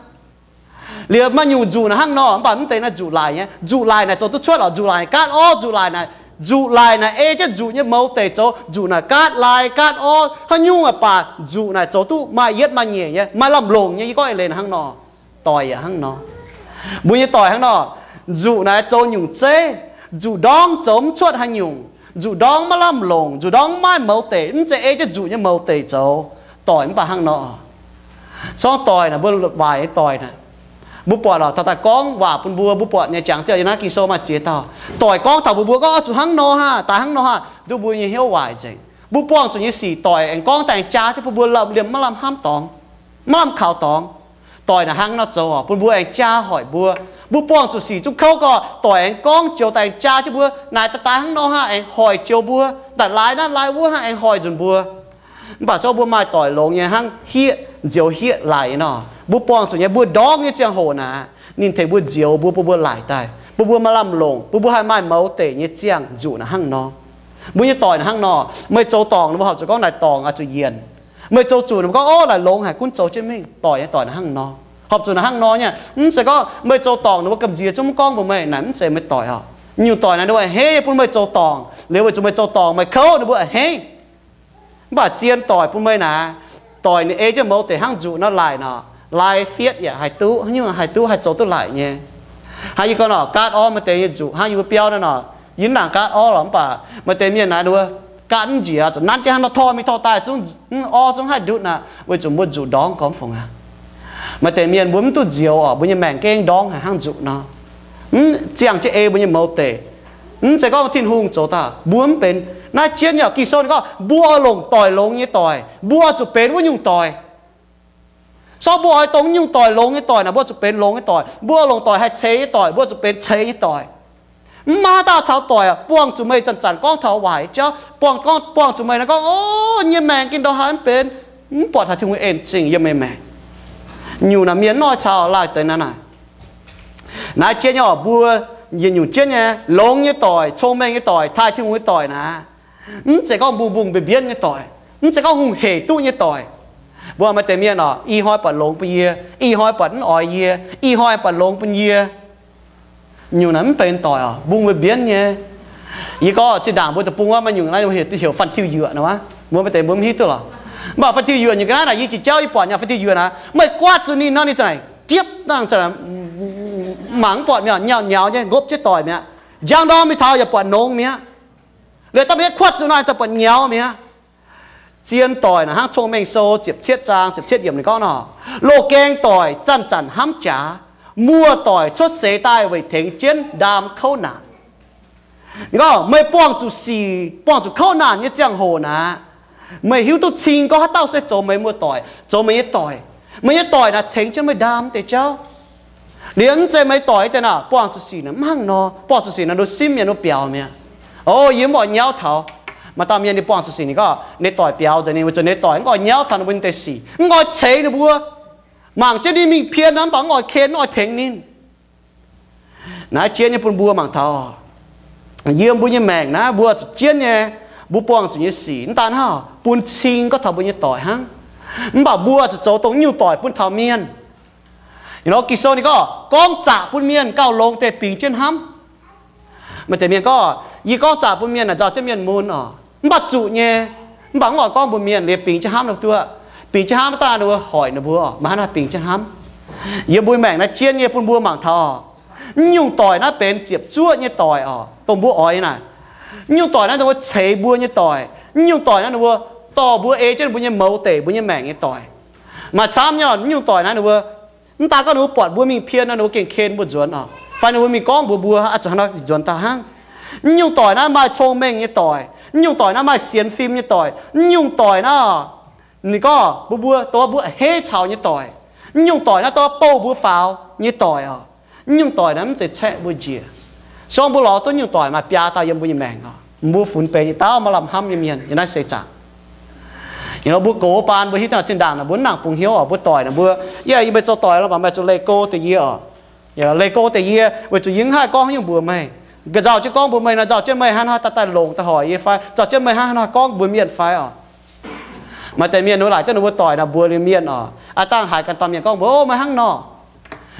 Liuz maaih nyungc nzuqc naaic hnangv nor, mv baac mv deix naaiv nzuqc laic nyei. Nzuqc laic naaic zoux duqv cuotv oc. Nzuqc laic gaatv orv, nzuqc laic naaic Nzuqc laic naaic ei jienv nzuqc nyei mouz deic zoux. Nzuqc naaic gaatv lai gaatv orv haaix nyungc aqv, baac nzuqc naaic zoux duqv maaih yietv maaih nyeic nyei, maaih lamh longc nyei. Yie gorngv eix leiz naaic hnangv nor, doic yaac hnangv nor. Mbuo nyei doic hnangv nor, nzuqc naaic zoux nyungc zeiv, nzuqc ndorngv zoux mv cuotv haaix nyungc, nzuqc ndorngv maiv lamh longc, nzuqc ndorngv maiv maaih mouz deic, mv zeiz ei jienv nzuqc nyei mouz deic zoux. Doic mv baac hnangv nor. Sorng doic naaic, mbuo waaic nyei doic naaic, mbuo buatc lorqc, taux daaih gorngv waac bun mbuo, mbuo buatc nyei jangx ziouc yiem naaiv Ging-Sou maaih ziex dauh doic gorngv taux mbuo, mbuo gorngv, Oix zuqc hnangv nor haah, daaih hnangv nor haah, nduov mbuo nyei hnyouv waaic nzengc. Mbuo buangh zuqc nyei sic doic aengx gorngv daaih aengx jaa jienv bun mbuo liemh maiv lamh hnamv dorngx, maiv lamh kaux dorngx. Doic naaic hnangv nor zoux oc, bun mbuo aengx jaa hoic mbuo. Mbuo buangh zuqc sic zungv kouv gorqv, doic aengx gorngv joux daaih aengx jaa jienv mbuo, naaic daaih daaih hnangv nor haah aengx hoic joux mbuo, daaih laaix naaiv laaix wuov haah aengx hoic nzunc mbuo. Mv baac zorqv mbuo maaih doic longx nyei hnangv hieqv, nzioux hieqv laic nor, mbuo buangh zuqc nyei mbuo ndorngv nyei ziangh hoc naaic, ninh tengx mbuo nzioux mbuo, bun mbuo laic daaih, bun mbuo maaih lamh longc, bun mbuo haih maaih mouz deic nyei ziangh nzuqc naaic hnangv nor. Mbuo nyei doic naaic hnangv nor, meih zoux dorngc ninh mbuo horpc zuqc gorngv naaic dorngc oix zuqc yienc. Meih zoux zuqc ninh mbuo gorngv, Ov, naaic longx haic, gunv zoux jienv mingh. Doic nyei doic naaic hnangv nor, horpc zuqc naaic hnangv nor nyei. Mv zeiz gorngv meih zoux dorngc ninh mbuo gamh nziex zungv mv gorngv mbuox meih, naaic mv zeiz meih doic oc. Nyungc doic naaic ninh mbuo a'hneiv bun meih zoux dorngc liuz, weic zuqc meih zoux dorngc meih kouv ninh mbuo a'hneiv. Mv baac zien doic bun meih naaic, doic ninh ei jienv mouz deic hnangv nzuqc nor laic nor, lai fietv yaac haih duqv, haaix nyungc haih duqv, haih zoux duqv laic nyei. Hnangv yie gorngv nor, gaatv orv maaih deix nyei nzuqc, hnangv yie mbuo biauv naaiv nor, yie mv nangc gaatv orv lorqc, mv baac maaih deix mienh naaic ninh mbuo gaatv mv njiec, zuqc nanv jienv hnangv nor torh mingh torh daaih, zungv orv zungv haih ndutv aqv, weic zuqc mbuo nzuqc ndorngv gormx fungc aqv. Maaih deix mienh mbuo mv duqv nzioux oc, mbuo nyei maengc gengh ndorngv haic hnangv nzuqc nor. Mv ziangh jienv ei mbuo nyei mouz deic. Mv zeiz gorngv Tin-Hungh zoux daaih mbuo mv benx. Naaiv jienv nyei Ging-Sou ninh gorngv mbuo oix longc doic longx nyei doic, mbuo oix zuqc benx wuov nyungc doic. Sorng mbuo oix dongh nyungc doic longx nyei doic naaic, mbuo zuqc benx longx nyei doic. Mbuo oix longc doic haih ceix nyei doic, mbuo zuqc benx ceix nyei doic. Mv maaih haaix dauh caux doic buangh zuqc meih zanc-zanc gorngv taux waaic jauv, buangh gorngv, buangh zuqc meih naaic gorngv, Ov, yie nyei maengc gengh ndorngv haaix mv benx, mv buatc taux Tin-Hungh en zingh yiem meih maengc. Nyungc naaic mienh mv oix caux laih deix naaiv naaic. Naaiv jienv nyei oc, mbuo yietc nyungc jienv nyei longx nyei doic, cong-mengh nyei doic, taaih Tin-Hungh nyei doic naaic, mv zeiz gorngv mbungh-mbungh mbienv-mbienv nyei doic, mv zeiz gorngv hungh hec duqv nyei doic. Mbuo maaih deix mienh oc, ih hnoi buatc longx bun yie, ih hnoi buatc mv oix yie, ih hnoi buatc longx bun yie. Nyungc naaic mv benx doic oc, mbungh mbienv-mbienv nyei. Yie gorngv zinh ndaangc mbuo deic-bung wuov maaih nyungc naaiv heuc fan-tiuv yuoqc nor, mbuo maaih deix mbuo mv hiuv duqv lorqc. Mv baac fan-tiuv yuoqc nyungc ga'naaiv naaic yie jiex jauv yie buatc nyei fan-tiuv yuoqc naaic, meih guaatv zuqc ninh nor ninh za'naaic jiepv dangh, mangc mv buatc mi'aqv, nyauv nyauv nyei, ngopv jienv doic mi'aqv. Njang ndorm mingh taux yaac buatc nongx mi'aqv. Liuz daaih mbuo hietv kuatv zuqc nor daaih buatc nyauv mi'aqv. Zien doic naaic hnangv Cong-Mengh Sou ziepc cietv zaang ziepc cietv yiemc ninh gorngv nor, loz-gaeng doic zanc-zanc hnamv jaax, muoz-doic cuotv seix daaih weic tengx jienv ndaam kouv naanc. Ninh gorngv meih buangh zuqc sic, buangh zuqc kouv naanc nyei ziangh hoc naaic, meih hiuv duqv cing gorngv haaix dauh se zoux meih muoz-doic, zoux meih nyei doic. Meih nyei doic naaic tengx jienv meih ndaam deix jauv. Liuz mv zeiz meih doic deix naaic buangh zuqc sic naaic mv hnangv nor. Buangh zuqc sic naaic nduov simv mienh nduov biaux mi'aqv. O, yie mv oix nyauv taux. Maaih dauh mienh ninh buangh zuqc sic ninh gorngv ninh doic biaux nzengc ninh, weic zuqc ninh doic mv oix nyauv taux ninh mbuo nyei deix sic, mv oix ceix ninh mbuo. Mangc jienv ninh mingh pien nor mv baac mv oix ken, mv oix tengx ninh. Naaiv jienv nyei bun mbuo mangc taux, yiem mbuo nyei maengc naaiv mbuo zuqc jienv nyei, mbuo buangh zuqc nyei sic mv daan hnangv bun cing gorngv taux mbuo nyei doic hnangv, mv baac mbuo zuqc zoux dongh nyungc doic bun taux mienh. Ging-Sou ninh gorngv, gorngv zaqc bun mienh gauh longx deix bingx jienv hnamv. Maaih deix mienh gorngv, yie gorngv zaqc bun mienh naaic nzauh jienv mienh mun oc. Mv baac zuqc nyei, mv baac mv oix gorngv mbuox mienh liuz bingx jienv hnamv ninh mbuo. Bingx jienv hnamv daaih ninh mbuo hoic ninh mbuo oc, maiv haih bingx jienv hnamv. Yiem mbuo maengc naaiv jienv nyei bun mbuo mangc taux, mv nyungc doic naaiv benx ziepc zuoqv nyei doic oc, dongh mbuo oix naaic. Mv nyungc doic naaiv ninh mbuo ceix mbuo nyei doic. Mv nyungc doic naaiv ninh mbuo dorh mbuo ei jienv mbuo nyei mouz deic, mbuo nyei maengc nyei doic. Maaih camv nyei, mv nyungc doic naaiv ninh mbuo mv daan gorngv ninh mbuo buatc mbuo mingh pien nor ninh mbuo gengh ken mbuo nzuonx oc, fai ninh mbuo mingh gorngv mbuox mbuo, Aa, zuqc hnangv nor nzuonx daaih hnangv. Mv nyungc doic naaiv maaih cong-mengh nyei doic. Mv nyungc doic naaiv maaih sienx fim nyei doic. Mv nyungc doic naaiv, ninh gorngv mbuox mbuo, dongh mbuo a'hneiv caux nyei doic. Mv nyungc doic naaiv dongh bouh mbuo faaux nyei doic oc. Mv nyungc doic naaiv mv zeiz caeqv mbuo njiec. Sorng mbuo lorz duqv nyungc doic maaih biaa dauh yiem mbuo nyei maengc oc, mbuo funx benx yietc dauh maaih lamh hnamv nyei mienh yiem naaiv seix zaangc. Mbuo gox baan mbuo hiuv duqv zinh ndaangc naaic mbuo mv nangc bungx hnyouv oc, mbuo doic naaic mbuo, yie, yie meih zoux doic lorqc, mv baac meih zuqc leih go deix yie oc. Leih go deix yie weic zuqc yie mv haih gorngv haaix nyungc mbuox meih. Nzauh jienv gorngv mbuox meih nor, nzauh jienv meih hnangv haaix dauh daaih longc daaih hoic yie fai nzauh jienv meih hnangv haaix nor gorngv mbuox mienh fai oc. Maaih deix mienh ninh laaic duqv ninh mbuo doic naaic mbuox liuz mienh oc, aav dangh haiz ganh dauh mienh gorngv mbuox, O, meih hnangv nor.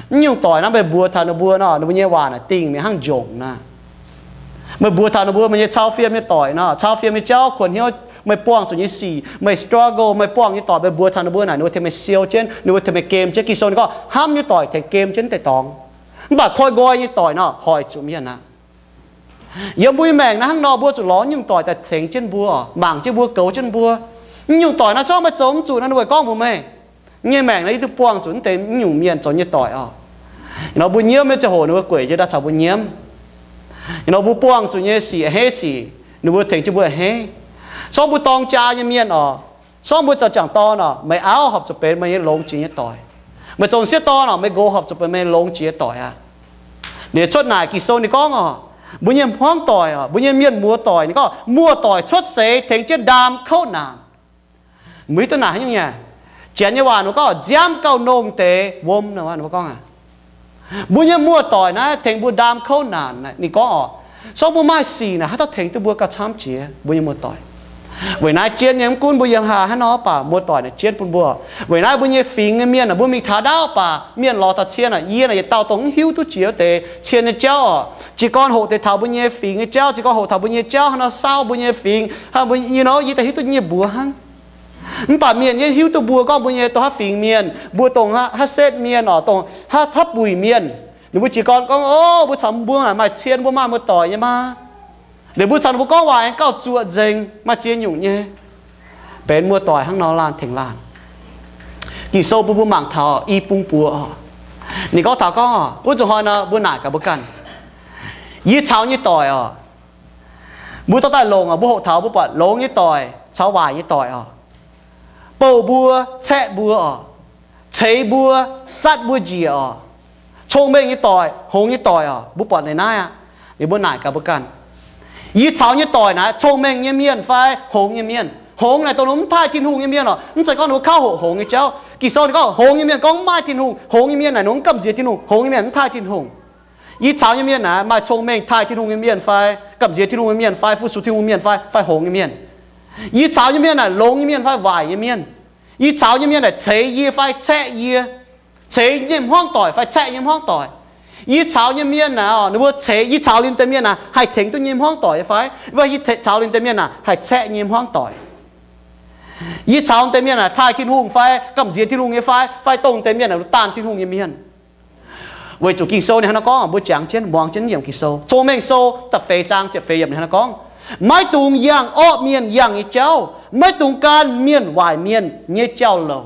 Mv nyungc doic naaiv meih mbuox taux ninh mbuo nor, ninh mbuo nyei waac naaic dingh mingh hnangv njongc naaic. Meih mbuox taux ninh mbuo meih nyei cau fiem nyei doic nor, cau fiem nyei jauv, kuonx hnyouv, meih buangh zuqc nyei sic, meih struggle, meih buangh nyei doic, meih mbuox taux ninh mbuo naaic, ninh mbuo tengx meih siou jienv, ninh mbuo tengx meih gem jienv. Ging-Sou ninh gorngv hnamv nyei doic tengx gem jienv deix dorngx. Mv baac koi nqoi nyei doic nor hoic zuqc mienh aqv. Yiem mbuo nyei maengc naaiv hnangv nor, mbuo zuqc lorz nyungc doic daaih tengx jienv mbuo, mangc jienv mbuo, goux jienv mbuo. Nyungc doic naaiv se gorngv meih zoux mv zuqc nor, ninh mbuo gorngv mbuox meih. Nyei maengc naaiv yie duqv buangh zuqc naaiv deix nyungc mienh zoux nyei doic oc. Nor mbuo nyiemv nyei ziangh hoc ninh mbuo gueic jienv daaih caux mbuo nyiemv. Nor mbuo buangh zuqc nyei sic a'hneiv sic, ninh mbuo tengx jienv mbuo a'hneiv. Se gorngv mbuo dorng jaa nyei mienh oc, se gorngv mbuo zoux jangc dorn oc, meih auv horpc zuqc benx meih nyei longx jiex nyei doic. Meih zoux m'sieqv dorn oc, meih nqox horpc zuqc benx meih nyei longx jiex nyei doic aqv. Liuz cuotv naaic Ging-Sou ninh gorngv oc, mbuo nyei hmuangv doic oc, mbuo nyei mienh muoz doic, ninh gorngv muoz-doic cuotv seix tengx jienv ndaam kouv naanc. Mbuo hiuv duqv naaic haaix nyungc nyei? Janx nyei waac ninh mbuo gorngv nziaamv gauh nongh deix wuom nor, ninh mbuo gorngv aqv. Mbuo nyei muoz-doic naaiv tengx mbuo ndaam kouv naanc. Ninh gorngv oc, se gorngv mbuo maaih sic naaic, haaix dauh tengx duqv mbuo gauh camv jiex, mbuo nyei muoz-doic. Weic naaiv jienv nyei, mv gunv mbuo yiem haaix nor baac, muoz-doic naaic jienv bun mbuo. Weic naaiv mbuo nyei fingx nyei mienh naaic, mbuo mingh taux ndaauv baac, mienh lorz taux cien naaic, yie naaic yietc dauh dongh mv hiuv duqv jiex wuov deix cien nyei jauv oc. Jiez gorn hoqc deix taux mbuo nyei fingx nyei jauv, jiez gorn hoqc taux mbuo nyei jauv, haaix nor saauv mbuo nyei fingx, haaix, you know, yie daaih hiuv duqv nyei mbuox hnangv. Mv baac mienh nyei hiuv duqv mbuo gorngv mbuo nyei dongh haaix fingx mienh, mbuo dongh haaix setv mienh oc, dongh haaix buic mienh. Ninh mbuo jiez gorn gorngv, o, mbuo caux mbuo naaic maaih cien, mbuo maaih muoz-doic nyei maa. Liuz mbuo caux ninh mbuo gorngv waac aengx gauh zuoqc nzengc, maaih ziex nyungc nyei. Benx muoz-doic hnangv nor laanh tengx laanh. Ging-Sou bun mbuo mangc taux i bung buoz oc. Ninh gorngv taux gorngv, wuov nzunc hnoi nor mbuo naaic gaax mbuo ganh, yie caux nyei doic oc, mbuo dorh daaih longc oc, mbuo hoqc taux mbuo buatc longx nyei doic caux waaic nyei doic oc, bouh mbuo, caeqv mbuo oc, ceix mbuo, zatv mbuo njiec oc, cong-mengh nyei doic, hngongx nyei doic oc, mbuo buatc naaiv naaiv aqv. Liuz mbuo naaic gaax mbuo ganh, yie caux nyei doic naaic cong-mengh nyei mienh fai hngongx nyei mienh? Hngongx naaic dongh mv taaih Tin-Hungh nyei mienh oc. Mv zeiz gorngv ninh mbuo kauv hoqc hngongx nyei jauv. Ging-Sou ninh gorngv hngongx nyei mienh gorngv mv maaih Tin-Hungh. Hngongx nyei mienh naaic ninh mbuo mv gamh nziex Tin-Hungh. Hngongx nyei mienh mv taaih Tin-Hungh. Yie caux nyei mienh naaic maaih cong-mengh taaih Tin-Hungh nyei mienh fai gamh nziex Tin-Hungh nyei mienh fai fu-sux Tin-Hungh nyei mienh fai, fai hngongx nyei mienh? Yie caux nyei mienh naaic longx nyei mienh fai waaic nyei mienh? Yie caux nyei mienh naaic ceix yie fai caeqv yie, ceix nyei hmuangv doic fai caeqv nyei hmuangv doic? Yie caux nyei mienh naaic, ninh mbuo ceix, yie caux liuz deix mienh naaic haih tengx duqv nyei hmuangv doic nyei fai, fai yie caux liuz deix mienh naaic haih caeqv nyei hmuangv doic? Yie caux deix mienh naaic taaih Tin-Hungh fai gamh nziex Tin-Hungh nyei fai, fai dongh deix mienh naaic luov daanh Tin-Hungh nyei mienh? Weic zuqc Ging-Sou ninh hnangv naaiv gorngv, mbuo jangx jienv muangx jienv yiem Ging-Sou, Cong-Mengh Sou da'feix zaang ziepc feix yiemc ninh hnangv naaiv gorngv, maiv dungx yangh orqv mienh yangh nyei jauv, maiv dungx gan mienh waaic mienh nyei jauv-louc.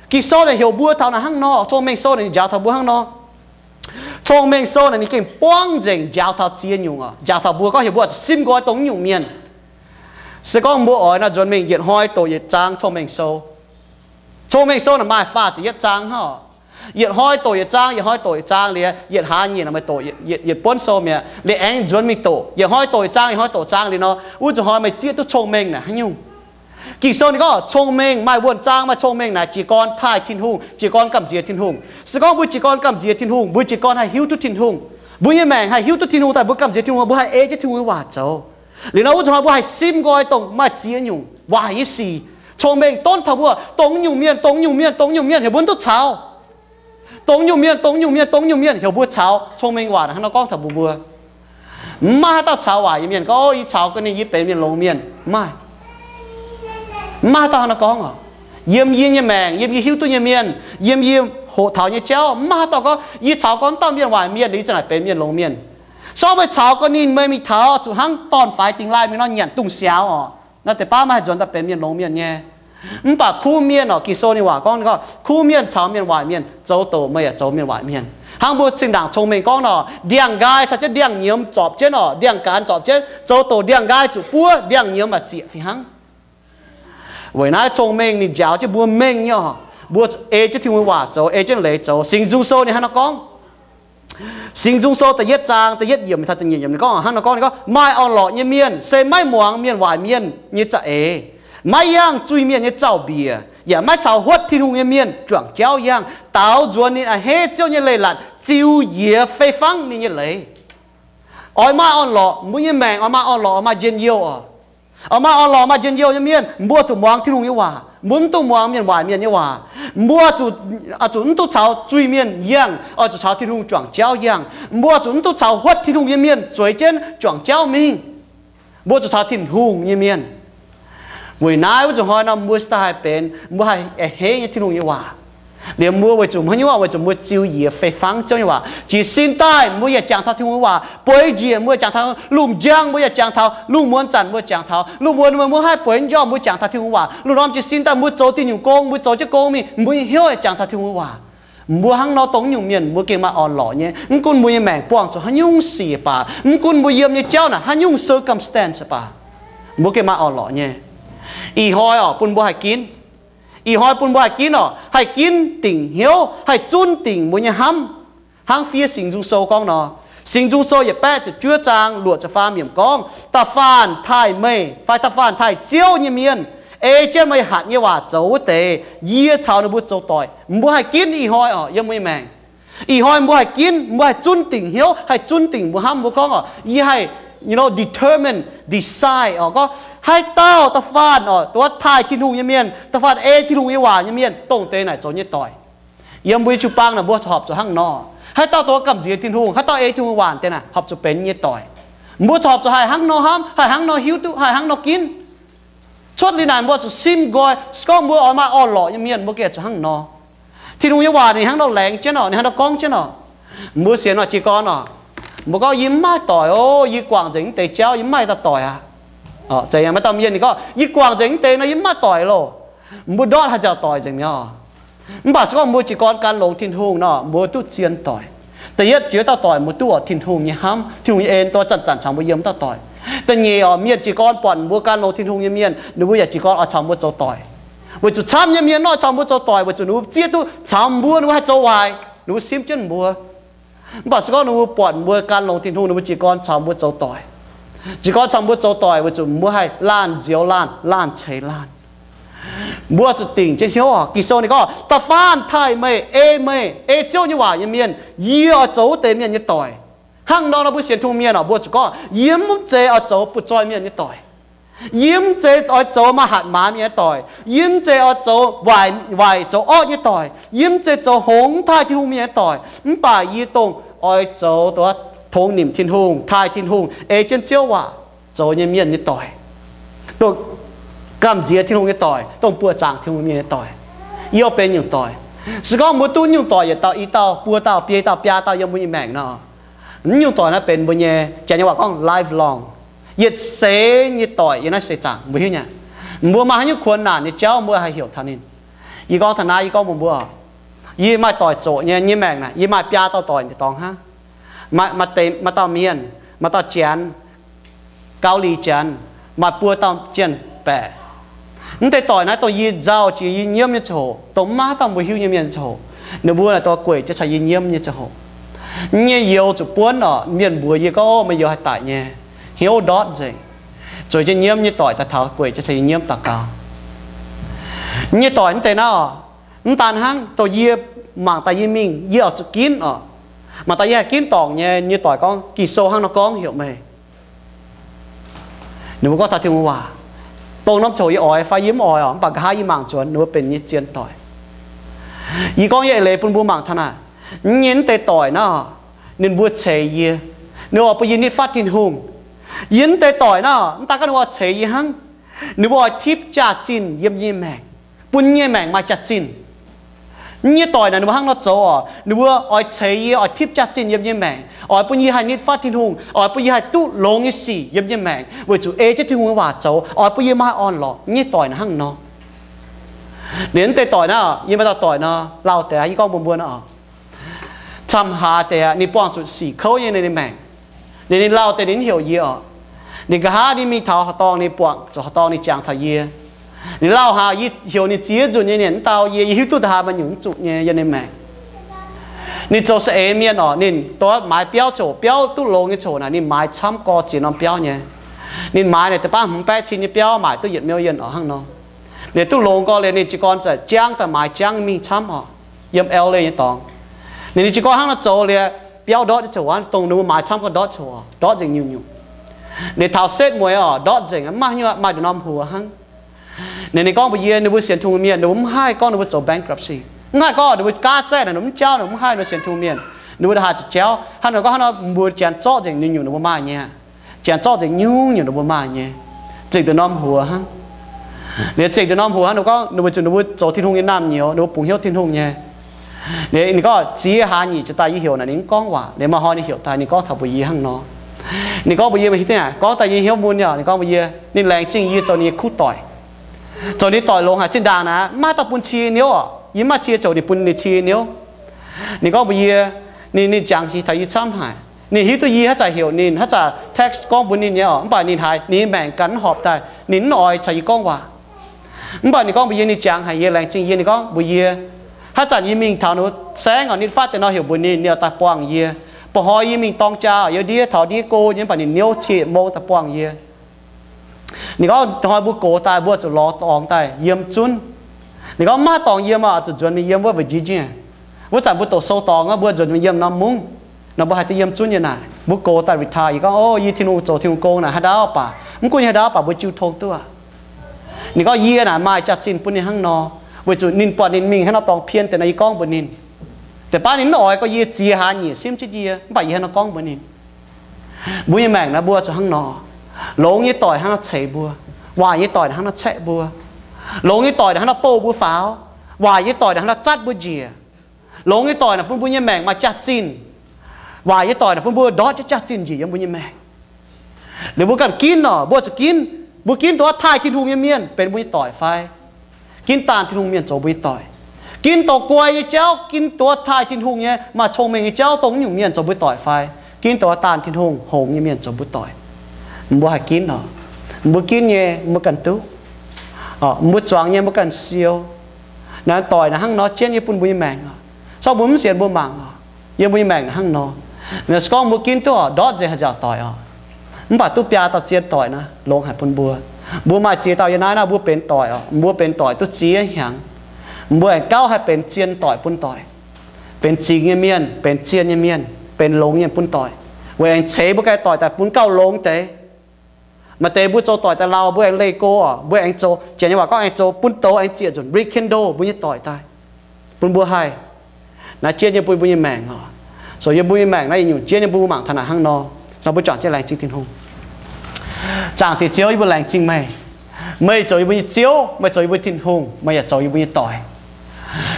Ging-Sou naaic heuc mbuo taux naaic hnangv nor, Cong-Mengh Sou naaic ninh njaaux taux mbuo hnangv nor. Cong-Mengh Sou naaic ninh gengh buangv nzengc njaaux taux ziex nyungc oc, njaaux taux mbuo gorngv heuc mbuo zuqc simv nqoi dongh nyungc mienh. Se gorngv mbuo oix nor, nzuonx mingh yietc hnoi doqc yietc zaang Cong-Mengh Sou. Cong-Mengh Sou naaic maaih faah ziepc yietv zaang hnangv oc. Yietc hnoi doqc yietc zaang, yietc hnoi doqc yietc zaang liuz, yietc hlaax nyieqc nor meih doqc yietc, yietc buonv sou mi'aqv. Liuz aengx nzuonx mingh doqc, yietc hnoi doqc yietc zaang, yietc hnoi doqc zaang liuz nor, wuov nzunc hnoi meih zieqv duqv Cong-Mengh naaic haaix nyungc. Ging-Sou ninh gorngv Cong-Mengh maaih wuonh zaang maaih Cong-Mengh naaic jiez gorn taaih Tin-Hungh, jiez gorn gamh nziex Tin-Hungh. Se gorngv mbuo jiez gorn gamh nziex Tin-Hungh, mbuo jiez gorn haih hiuv duqv Tin-Hungh. Mbuo nyei maengc haih hiuv duqv Tin-Hungh daaih mbuo gamh nziex Tin-Hungh, mbuo haih ei jienv Tin-Hungh nyei waac zoux. Liuz nor wuov nzunc hnoi mbuo haih simv nqoi dongh maaih ziex nyungc waaic nyei sic. Cong-Mengh donv taux mbuo dongh nyungc mienh, dongh nyungc mienh, dongh nyungc mienh heuc mbuo duqv caux. Dongh nyungc mienh, dongh nyungc mienh, dongh nyungc mienh heuc mbuo caux. Cong-Mengh waac hnangv nor gorngv taux mbuo mbuo. Mv maaih haaix dauh caux waaic nyei mienh gorngv, o, yie caux ga'naaiv yie benx mienh longx mienh. Mv maaih. Mv maaih haaix dauh hnangv nor gorngv oc. Yiem yie nyei maengc, yiem yie hiuv duqv nyei mienh, yiem yie hoqc taux nyei jauv, mv maaih haaix dauh gorngv yie caux gorngv dauh mienh waaic mienh liuz yie za'naaic benx mienh longx mienh. Se gorngv meih caux ga'naaiv meih mingh taux zuqc hnangv dorn-faix dingx laaih mingh nor nyanc dungz siaaux oc, naaiv deix baav maiv haih nzuonx daaih benx mienh longx mienh nyei. Mv baac kuv mienh oc, Ging-Sou ninh waac gorngv, gorngv kuv mienh caux mienh waaic mienh zoux doqc meih yaac zoux mienh waaic mienh. Hnangv mbuo zinh ndaangc Cong-Mengh gorngv nor, ndiangx-nqaai caux jienv ndiangx-nyiemz zorpc jienv oc, ndiangx-gaanx zorpc jienv, zoux doqc ndiangx-nqaai zuqc buov, ndiangx-nyiemz maaih zieqc fih hnangv. Weic naaiv Cong-Mengh ninh njaaux jienv mbuo mengh nyei oc, mbuo ei jienv Tin-Hungh nyei waac zoux, ei jienv leiz zoux. Singx Nzung Sou ninh hnangv nor gorngv, Singx Nzung Sou da'yietv zaang da'yietv yiemc taux da'nyeic yiemc ninh gorngv hnangv nor gorngv, ninh gorngv, maaih orn-lorqc nyei mienh se maiv muangx mienh waaic mienh nyei za'eix, maiv yangh zuiz-mienh nyei zaux-mbiec, yaac maiv caux huotv Tin-Hungh nyei mienh juangc jauv yangh. Daaux nzuonx ninh a'hneiv Ziouv nyei leiz-latc, ziux yiex fei fangv ninh nyei leiz. Oix maaih orn-lorqc, mbuo nyei maengc oix maaih orn-lorqc, oix maaih njien-youh oc. Oix maaih orn-lorqc, maaih njien-youh nyei mienh, mbuo zuqc muangx Tin-Hungh nyei waac. Mbuo mv dungx muangx mienh waaic mienh nyei waac. Mbuo zuqc, zuqc mv duqv caux zuiz-mienh yangh, oix zuqc caux Tin-Hungh juangc jauv yangh. Mbuo zuqc mv duqv caux huotv Tin-Hungh nyei mienh zueiz jienv juangc jauv mingh. Mbuo zuqc caux Tin-Hungh nyei mienh. Weic naaiv wuov nzunc hnoi nor mbuo se daaih haih benx, mbuo haih a'hneiv nyei Tin-Hungh nyei waac. Liemh mbuo weic zuqc haaix nyungc? Weic zuqc mbuo ziux yiez fei fangv Ziouv nyei waac. Jiez sin daaih mbuo yaac jangx taux Tin-Hungh nyei waac. Bueix njiec mbuo yaac jangx taux, lungh njang mbuo yaac jangx taux, lungh muonz zanc mbuo jangx taux, lungh muonz mbuo haih bueix njormh mbuo jangx taux Tin-Hungh waac. Lungh ndorm jiez sin daaih mbuo zoux diuh nyungc gong, mbuo zoux jienv gong mingh, mbuo nyei hnyouv yaac jangx taux Tin-Hungh waac. Mbuo hnangv nor dongh nyungc mienh mbuo gengh maaih orn-lorqc nyei. Mv gunv mbuo nyei maengc buangh zuqc haaix nyungc sic baac, mv gunv mbuo yiem nyei jauv naaic haaix nyungc circumstance baac, mbuo gengh maaih orn-lorqc nyei. Ih hnoi orqc, bun mbuo haih ginv. Ih hnoi bun mbuo haih ginv orqc, haih ginv dingc hnyouv, haih zunv dingc mbuo nyei hnamv. Hnangv fiev Singx Nzung Sou gorngv nor, Singx Nzung Sou yietc baeqv ziepc juov zaang luoqc ziepc faam yiemc gorngv, da'faanh taaih meih fai da'faanh taaih Ziouv nyei mienh ei jienv meih hatc nyei waac zoux wuov deix, yie caux ninh mbuo zoux doic. Mbuo haih ginv ih hnoi orqc, yiem mbuo nyei maengc. Ih hnoi mbuo haih ginv, mbuo haih zunv dingc hnyouv, haih zunv dingc mbuo hnamv. Mbuo gorngv orqc, yie haih, you know, determine, decide orqc, gorngv haaix dauh da'faanh orqc, dongh taaih Tin-Hungh nyei mienh, da'faanh ei Tin-Hungh nyei waac nyei mienh, dongh deix naaic zoux nyei doic. Yiem mbuo nyei jiu-baang naaic mbuo horpc zuqc hnangv nor. Haaix dauh dongh gamh nziex Tin-Hungh, haaix dauh ei Tin-Hungh waac deix naaic horpc zuqc benx nyei doic. Mbuo horpc zuqc haih hnangv nor hnamv, haih hnangv nor hiuv duqv, haih hnangv nor ginv. Cuotv liuz naaic mbuo zuqc simv nqoi. Se gorngv mbuo oix maaih orn-lorqc nyei mienh, mbuo gengh zuqc hnangv nor. Tin-Hungh nyei waac ninh hnangv nor laengz jienv orqc, ninh hnangv nor gorngv jienv orqc. Mbuo sienx orqc, jiez gorn orqc, mbuo gorngv, yie mv maaih doic oc, yie guangc nzengc mv deix jauv, yie mv maaih dauh doic aqv. Maaih dauh mienh ninh gorngv, yie guangc nzengc mv deix nor, yie mv maaih doic loh. Mbuo ndortv haaix nzauc doic nzengc mi'aqv? Mv baac se gorngv mbuo jiez gorn gan longx Tin-Hungh nor, mbuo duqv zien doic. Da'yietv jiex dauh doic mbuo duqv orqc, Tin-Hungh nyei hnamv, Tin-Hungh nyei en, dongh zanc-zanc caux mbuo yiem dauh doic. Da'nyeic orqc, mienh jiez gorn buatc mbuo gan longx Tin-Hungh nyei mienh, ninh mbuo yaac jiez gorn oix caux mbuo zoux doic. Weic zuqc camv nyei mienh nor caux mbuo zoux doic weic zuqc ninh mbuo zieqv duqv caux mbuo, ninh mbuo haih zoux waaic, ninh mbuo simv jienv mbuo. Mv baac se gorngv ninh mbuo buatc mbuo gan longx Tin-Hungh, ninh mbuo jiez gorn caux mbuo zoux doic. Jiez gorn caux mbuo zoux doic weic zuqc mbuo haih laanh nzioux laanh, laanh ceix laanh. Mbuo zuqc dingc jienv hnyouv. Ging-Sou ninh gorngv, da'faanh taaih meih, ei meih, ei Ziouv nyei waac nyei mienh, yie oix zoux wuov deix mienh nyei doic. Hnangv nor nor mbuo sienx Tin-Hungh mienh orqc, mbuo zuqc gorngv, yie mv zeiz oix zoux butv-zoih mienh nyei doic. Yie mv zeiz oix zoux maaih hatc maaz mienh nyei doic. Yie mv zeiz oix zoux waaic, waaic zoux orqv nyei doic. Yie mv zeiz zoux hngongx mv taaih Tin-Hungh mienh nyei doic. Mv baac yie dongh oix zoux dongh tongx nimc Tin-Hungh, taaih Tin-Hungh, ei jienv Ziouv waac zoux nyei mienh nyei doic, dongh gamh nziex Tin-Hungh nyei doic, dongh buoqc zaangc Tin-Hungh mienh nyei doic. Yie oix benx nyungc doic. Se gorngv mbuo duqv nyungc doic yietc dauh, i dauh, buo dauh, biei dauh, biaa dauh yiem mbuo nyei maengc nor, nyungc doic naaiv benx mbuo nyei, Janx nyei waac gorngv lifelong, yietc seix nyei doic yiem naaiv seix zaangc, mbuo hiuv nyei. Mbuo maaih haaix nyungc kuonx naanc nyei jauv mbuo haih heuc taux ninh. Yie gorngv taux naaiv, yie gorngv mbuox mbuo, yie maaih doic zoqc nyei, nyei maengc naaic yie maaih biaa dauh doic nyei dorngx hnangv. Maaih, maaih deix, maaih dauh mienh, maaih dauh Janx, Gau Li Janx, maaih buo dauh jien-baeqc. Mv deix doic naaiv dongh yie nzauh jiex yie nyiemv nyei ziangh hoc, dongh mv maaih haaix dauh mbuo hiuv nyei mienh nyei ziangh hoc. Ninh mbuo naaic dongh gueic jienv caux yie nyiemv nyei ziangh hoc. Yie nyei youz zuqc buonv orqc, mienh mbuox yie gorngv, meih youz haih daic nyei, hnyouv ndortv nzengc, zueiz jienv nyiemv nyei doic daaih taux gueic jienv caux yie nyiemv daux gaux. Yie nyei doic mv deix naaiv orqc, mv daan hnangv, dongh yie mangc daaih yie mingh yie oix zuqc ginv orqc. Mangc daaih yie haih ginv dorngc nyei, yie nyei doic gorngv, Ging-Sou hnangv nor gorngv heuc meih. Ninh mbuo gorngv taux Tin-Hungh waac, dongh norm ziangh hoc yie oix fai yie mv oix orqc, mv baac nqa'haav yie mangc nzuonx ninh mbuo benx yie nyei zien doic. Yie gorngv yie eix leiz bun mbuo mangc taux naaic, yie nyei mv deix doic naaiv, ninh mbuo ceix yie, ninh mbuo oix bun yie nitv fatv Tin-Hungh. Yie mv deix doic naaiv, mv daan gorngv ninh mbuo oix ceix yie hnangv, ninh mbuo oix tipv jaax-zinh yiem yie nyei maengc, bun yie nyei maengc maaih jaax-zinh. Yie nyei doic naaic ninh mbuo hnangv nor zoux orqc, ninh mbuo oix ceix yie, oix tipv jaax-zinh yiem yie nyei maengc, oix bun yie haih nitv fatv Tin-Hungh, oix bun yie haih duqv longx nyei sic yiem yie nyei maengc, weic zuqc ei jienv Tin-Hungh nyei waac zoux, oix bun yie maaih orn-lorqc. Yie nyei doic naaic hnangv nor. Liuz mv deix doic naaiv, yie maaih dauh doic nor, lauh deix, yie gorngv mbuox mbuo nor, camv haaix deix ninh buangh zuqc sic kouv nyei ninh nyei maengc. Liuz ninh lauh deix ninh mv heuc yie orqc. Ninh nqa'haav ninh mingh taux horqc dorngh ninh buangh zuqc horqc dorngh ninh jangx taux yie. Ninh lauh haaix yie heuc ninh ziex nzunc nyei ninh mv dau yie, yie hiuv duqv da'haaix maaih nyungc mv zuqc nyei yiem ninh maengc. Ninh zoux saeng-eix mienh orqc, ninh dongh maaiz biauv coc, biauv duqv longx nyei coc naaic ninh maaiz camv gorx ziex norm biauv nyei. Ninh maaiz naaic deix baav hmz baeqv cin nyei biauv maaic duqv yietc million orqc hnangv nor. Liuz duqv longx gorx liuz ninh jiez gorn za'gengh jangv daaih maaiz jangv mingh camv orqc, yiem L A nyei dorngx. Ninh, ninh jiez gorn hnangv nor zoux liuz, biauv ndortv nyei coc aqv, dongh ninh mbuo maaiz camv gorx ndortv coc orqc, ndortv nzengc nyungc-nyungc. Ninh taux setv mueiz oc, ndortv nzengc, mv maaih hnyouv, maaih nduqc norm huox hnangv. Ninh, ninh gorngv mbuox yie, ninh mbuo sienx Tin-Hungh mienh ninh mbuo mv haih gorngv ninh mbuo zoux bankruptcy, mv haih gorngv ninh mbuo gaav zaeqv naaic, ninh mv jauv, ninh mv haih, ninh sienx Tin-Hungh mienh, ninh mbuo ndongc haaix zuqc jauv. Hnangv nor gorngv hnangv nor, mbuo janx zorqv nzengc nyungc-nyungc ninh mbuo maaih nyei, janx zorqv nzengc nyungc-nyungc ninh mbuo maaih nyei, zengc nduqc norm huox hnangv. Ninh zengc nduqc norm huox hnangv nor gorngv, ninh mbuo zuqc, ninh mbuo zoux Tin-Hungh nyei naamh nyouz, ninh mbuo bungx hnyouv Tin-Hungh nyei. Ninh gorngv, ziex hlaax nyic ziouc daaih yie heuc naaic, ninh mv gorngv waac. Liuz maaih hnoi ninh heuc daaih, ninh gorngv taux mbuox yie hnangv nor. Ninh gorngv mbuox yie, meih hiuv duqv aqv, gorngv daaih yie hnyouv mun nyei. Ninh gorngv mbuox yie, ninh laengz zingh yie zoux ninh nyei kuv doic, zoux ninh doic longx haic. Zinh ndaangc naaic mv maaih dauh bun cie niouv oc, yie mv maaih cie zoux, ninh bun ninh cie niouv. Ninh gorngv mbuox yie, ninh, ninh jangx taux yie camv haic. Ninh hiuv duqv yie haaix zanc heuc ninh, haaix zanc text gorngv mbuox ninh nyei oc, mv baac ninh haiz ninh nyei maengc ganh mv horpc daaih, ninh mv oix caux yie gorngv waac. Mv baac ninh gorngv mbuox yie, ninh jangx haic yie, laengz zingh yie. Ninh gorngv mbuox yie, haaix zanc yie mingh taux ninh saengv oc, ninh faatv deix nor heuc mbuox ninh, ninh oix daaih buangh yie. Ba'hnoi yie mingh dorng jaa oc, yie ndiev taux ndiev go nyei, mv baac ninh niouv qiex mong daaih buangh yie. Ninh gorngv hnoi mbuo gox daaih, mbuo zuqc lorz dorngx daaih yiem zunv. Ninh gorngv mv maaih dorngx yiem oc, zuqc nzuonx mingh yiem wuov Virginia. Wuov zanc mbuo doqc sou dorngx, mbuo nzuonx mingh yiem norm mungv nor, mbuo haih duqv yiem zunv nyei naaic. Mbuo gox daaih retire. Yie gorngv, o, yie Tin-Hungh zoux Tin-Hungh gong naaic haaix ndau baac, mv gunv nyei haaix ndau baac mbuo jiu tong duqv. Ninh gorngv yie naaic maaih jaax-zinh bun ninh hnangv nor, weic zuqc ninh buatc ninh mingh hnangv nor dorngx pien deix nor, yie gorngv mbuox ninh. Deix baav ninh mv oix gorngv yie ziex hlaax nyic simv jienv yie, mv baac yie hnangv nor gorngv mbuox ninh. Mbuo nyei maengc naaiv mbuo zuqc hnangv nor. Longx nyei doic hnangv nor ceix mbuo. Waaic nyei doic hnangv nor caeqv mbuo. Longx nyei doic hnangv nor bouh mbuo faaux. Waaic nyei doic hnangv nor zatv mbuo njiec. Longx nyei doic naaic bun mbuo nyei maengc maaih jaax-zinh. Waaic nyei doic naaic bun mbuo ndortv jienv jaax-zinh njiec yiem mbuo nyei maengc. Liuz mbuo ganh ginv oc, mbuo zuqc ginv. Mbuo ginv dongh wuov taaih Tin-Hungh nyei mienh benx mbuo nyei doic fai? Ginv daanh Tin-Hungh mienh zoux mbuo nyei doic. Ginv dongh guai nyei jauv, ginv dongh wuov taaih Tin-Hungh nyei maaih cong-mengh nyei jauv dongh nyungc mienh zoux mbuo doic fai? Ginv dongh wuov daanh Tin-Hungh hngongx nyei mienh zoux mbuo doic. Mbuo haih ginv oc. Mbuo ginv nyei mbuo ganh duqv. Mbuo zuangx nyei mbuo ganh siou. Naaiv doic naaic hnangv nor jienv nyei bun mbuo nyei maengc oc. Sorng mbuo mv sienx mbuo mangc oc. Yiem mbuo nyei maengc naaic hnangv nor. Naaiv se gorngv mbuo ginv duqv oc, ndortv nzengc haih nziaauc doic oc. Mv baac duqv biaa dauh zien doic naaiv longx haic bun mbuo. Mbuo maaih ziex dauh yie naaiv naaiv mbuo benx doic oc, mbuo benx doic duqv ziex hnyangx. Mbuo aengx gauh haih benx zien doic bun doic. Benx zingx nyei mienh, benx zien nyei mienh, benx longx nyei bun doic. Weic aengx ceix mbuo ganh doic daaih bun gauh longx deix. Maaih deix mbuo zoux doic daaih lauh, mbuo aengx leih go oc, mbuo aengx zoux, janx nyei waac gorngv aengx zoux bun douz aengx ziec nzunc, rekindle mbuo nyei doic daaih, bun mbuo haih naaiv jienv nyei bun mbuo nyei maengc oc. So yiem mbuo nyei maengc naaiv yietc nyungc jienv nyei bun mbuo mangc taux naaic hnangv nor. Nor mbuo juangc jienv laengz zingh Tin-Hungh. Zaangc Diex Ziouv, yie mbuo laengz zingh meih. Meih zoux yie mbuo nyei Ziouv, meih zoux yie mbuo Tin-Hungh, meih yaac zoux yie mbuo nyei doic.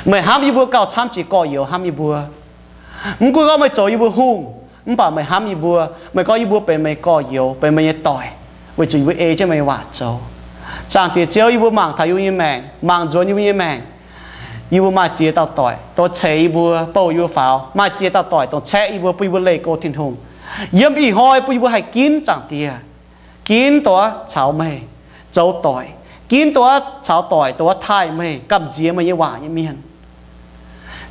Meih hnamv yie mbuo gauh camv jiex gorx-youz hnamv yie mbuo. Mv gunv gorngv meih zoux yie mbuo hungh, mv baac meih hnamv yie mbuo. Meih gorngv yie mbuo benx meih gorx-youz, benx meih nyei doic, weic zuqc yie mbuo ei jienv meih nyei waac zoux. Zaangc Diex Ziouv, yie mbuo mangc taux yie mbuo nyei maengc, mangc nzuonx yie mbuo nyei maengc. Yie mbuo maaih ziex dauh doic, dongh ceix yie mbuo, bouh yie mbuo faaux. Maaih ziex dauh doic, dongh caeqv yie mbuo, bun yie mbuo leih go Tin-Hungh. Yiem ih hnoi bun yie mbuo haih ginv, Zaangc Diex, ginv dongh wuov caux meih zoux doic, ginv dongh wuov caux doic, dongh wuov taaih meih, gamh nziex meih nyei waac nyei mienh.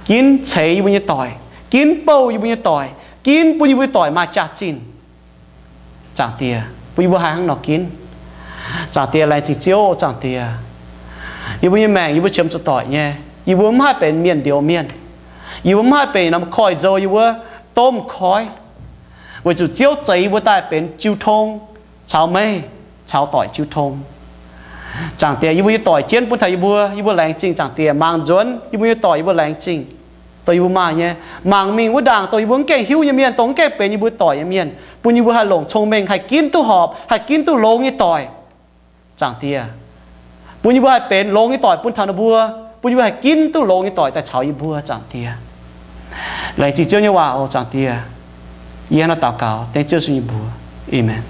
Ginv ceix yie mbuo nyei doic, ginv bouh yie mbuo nyei doic, ginv bun yie mbuo nyei doic maaih jaax-zinh. Zaangc Diex, bun yie mbuo haih hnangv nor ginv. Zaangc Diex, laengz zingh Ziouv. Zaangc Diex, yie mbuo nyei maengc yie mbuo qiemx zuqc doic nyei. Yie mbuo mv haih benx mienh ndouz mienh. Yie mbuo mv haih benx norm koiv-nzou yie mbuo domh koiv, weic zuqc Ziouv zeix yie mbuo daaih benx jiu tong caux meih, caux doic jiu tong. Zaangc Diex, yie mbuo nyei doic jienv bun taux yie mbuo, yie mbuo laengz zingh. Zaangc Diex, mangc nzuonx yie mbuo nyei doic, yie mbuo laengz zingh. Dongh yie mbuo maaih nyei, mangc mingh wuov ndaangc dongh yie mbuo mv gaengh hiuv nyei mienh, dongh mv gaengh benx yie mbuo doic nyei mienh, bun yie mbuo haih longc cong-mengh, haih ginv duqv horpc, haih ginv duqv longx nyei doic. Zaangc Diex, bun yie mbuo haih benx longx nyei doic bun taux ninh mbuo, bun yie mbuo haih ginv duqv longx nyei doic daaih caux yie mbuo. Zaangc Diex, laengz zingh Ziouv nyei waac oc. Zaangc Diex, yie hnangv nor daux gaux dengv Ziouv Yesu nyei mbuox. Aamen.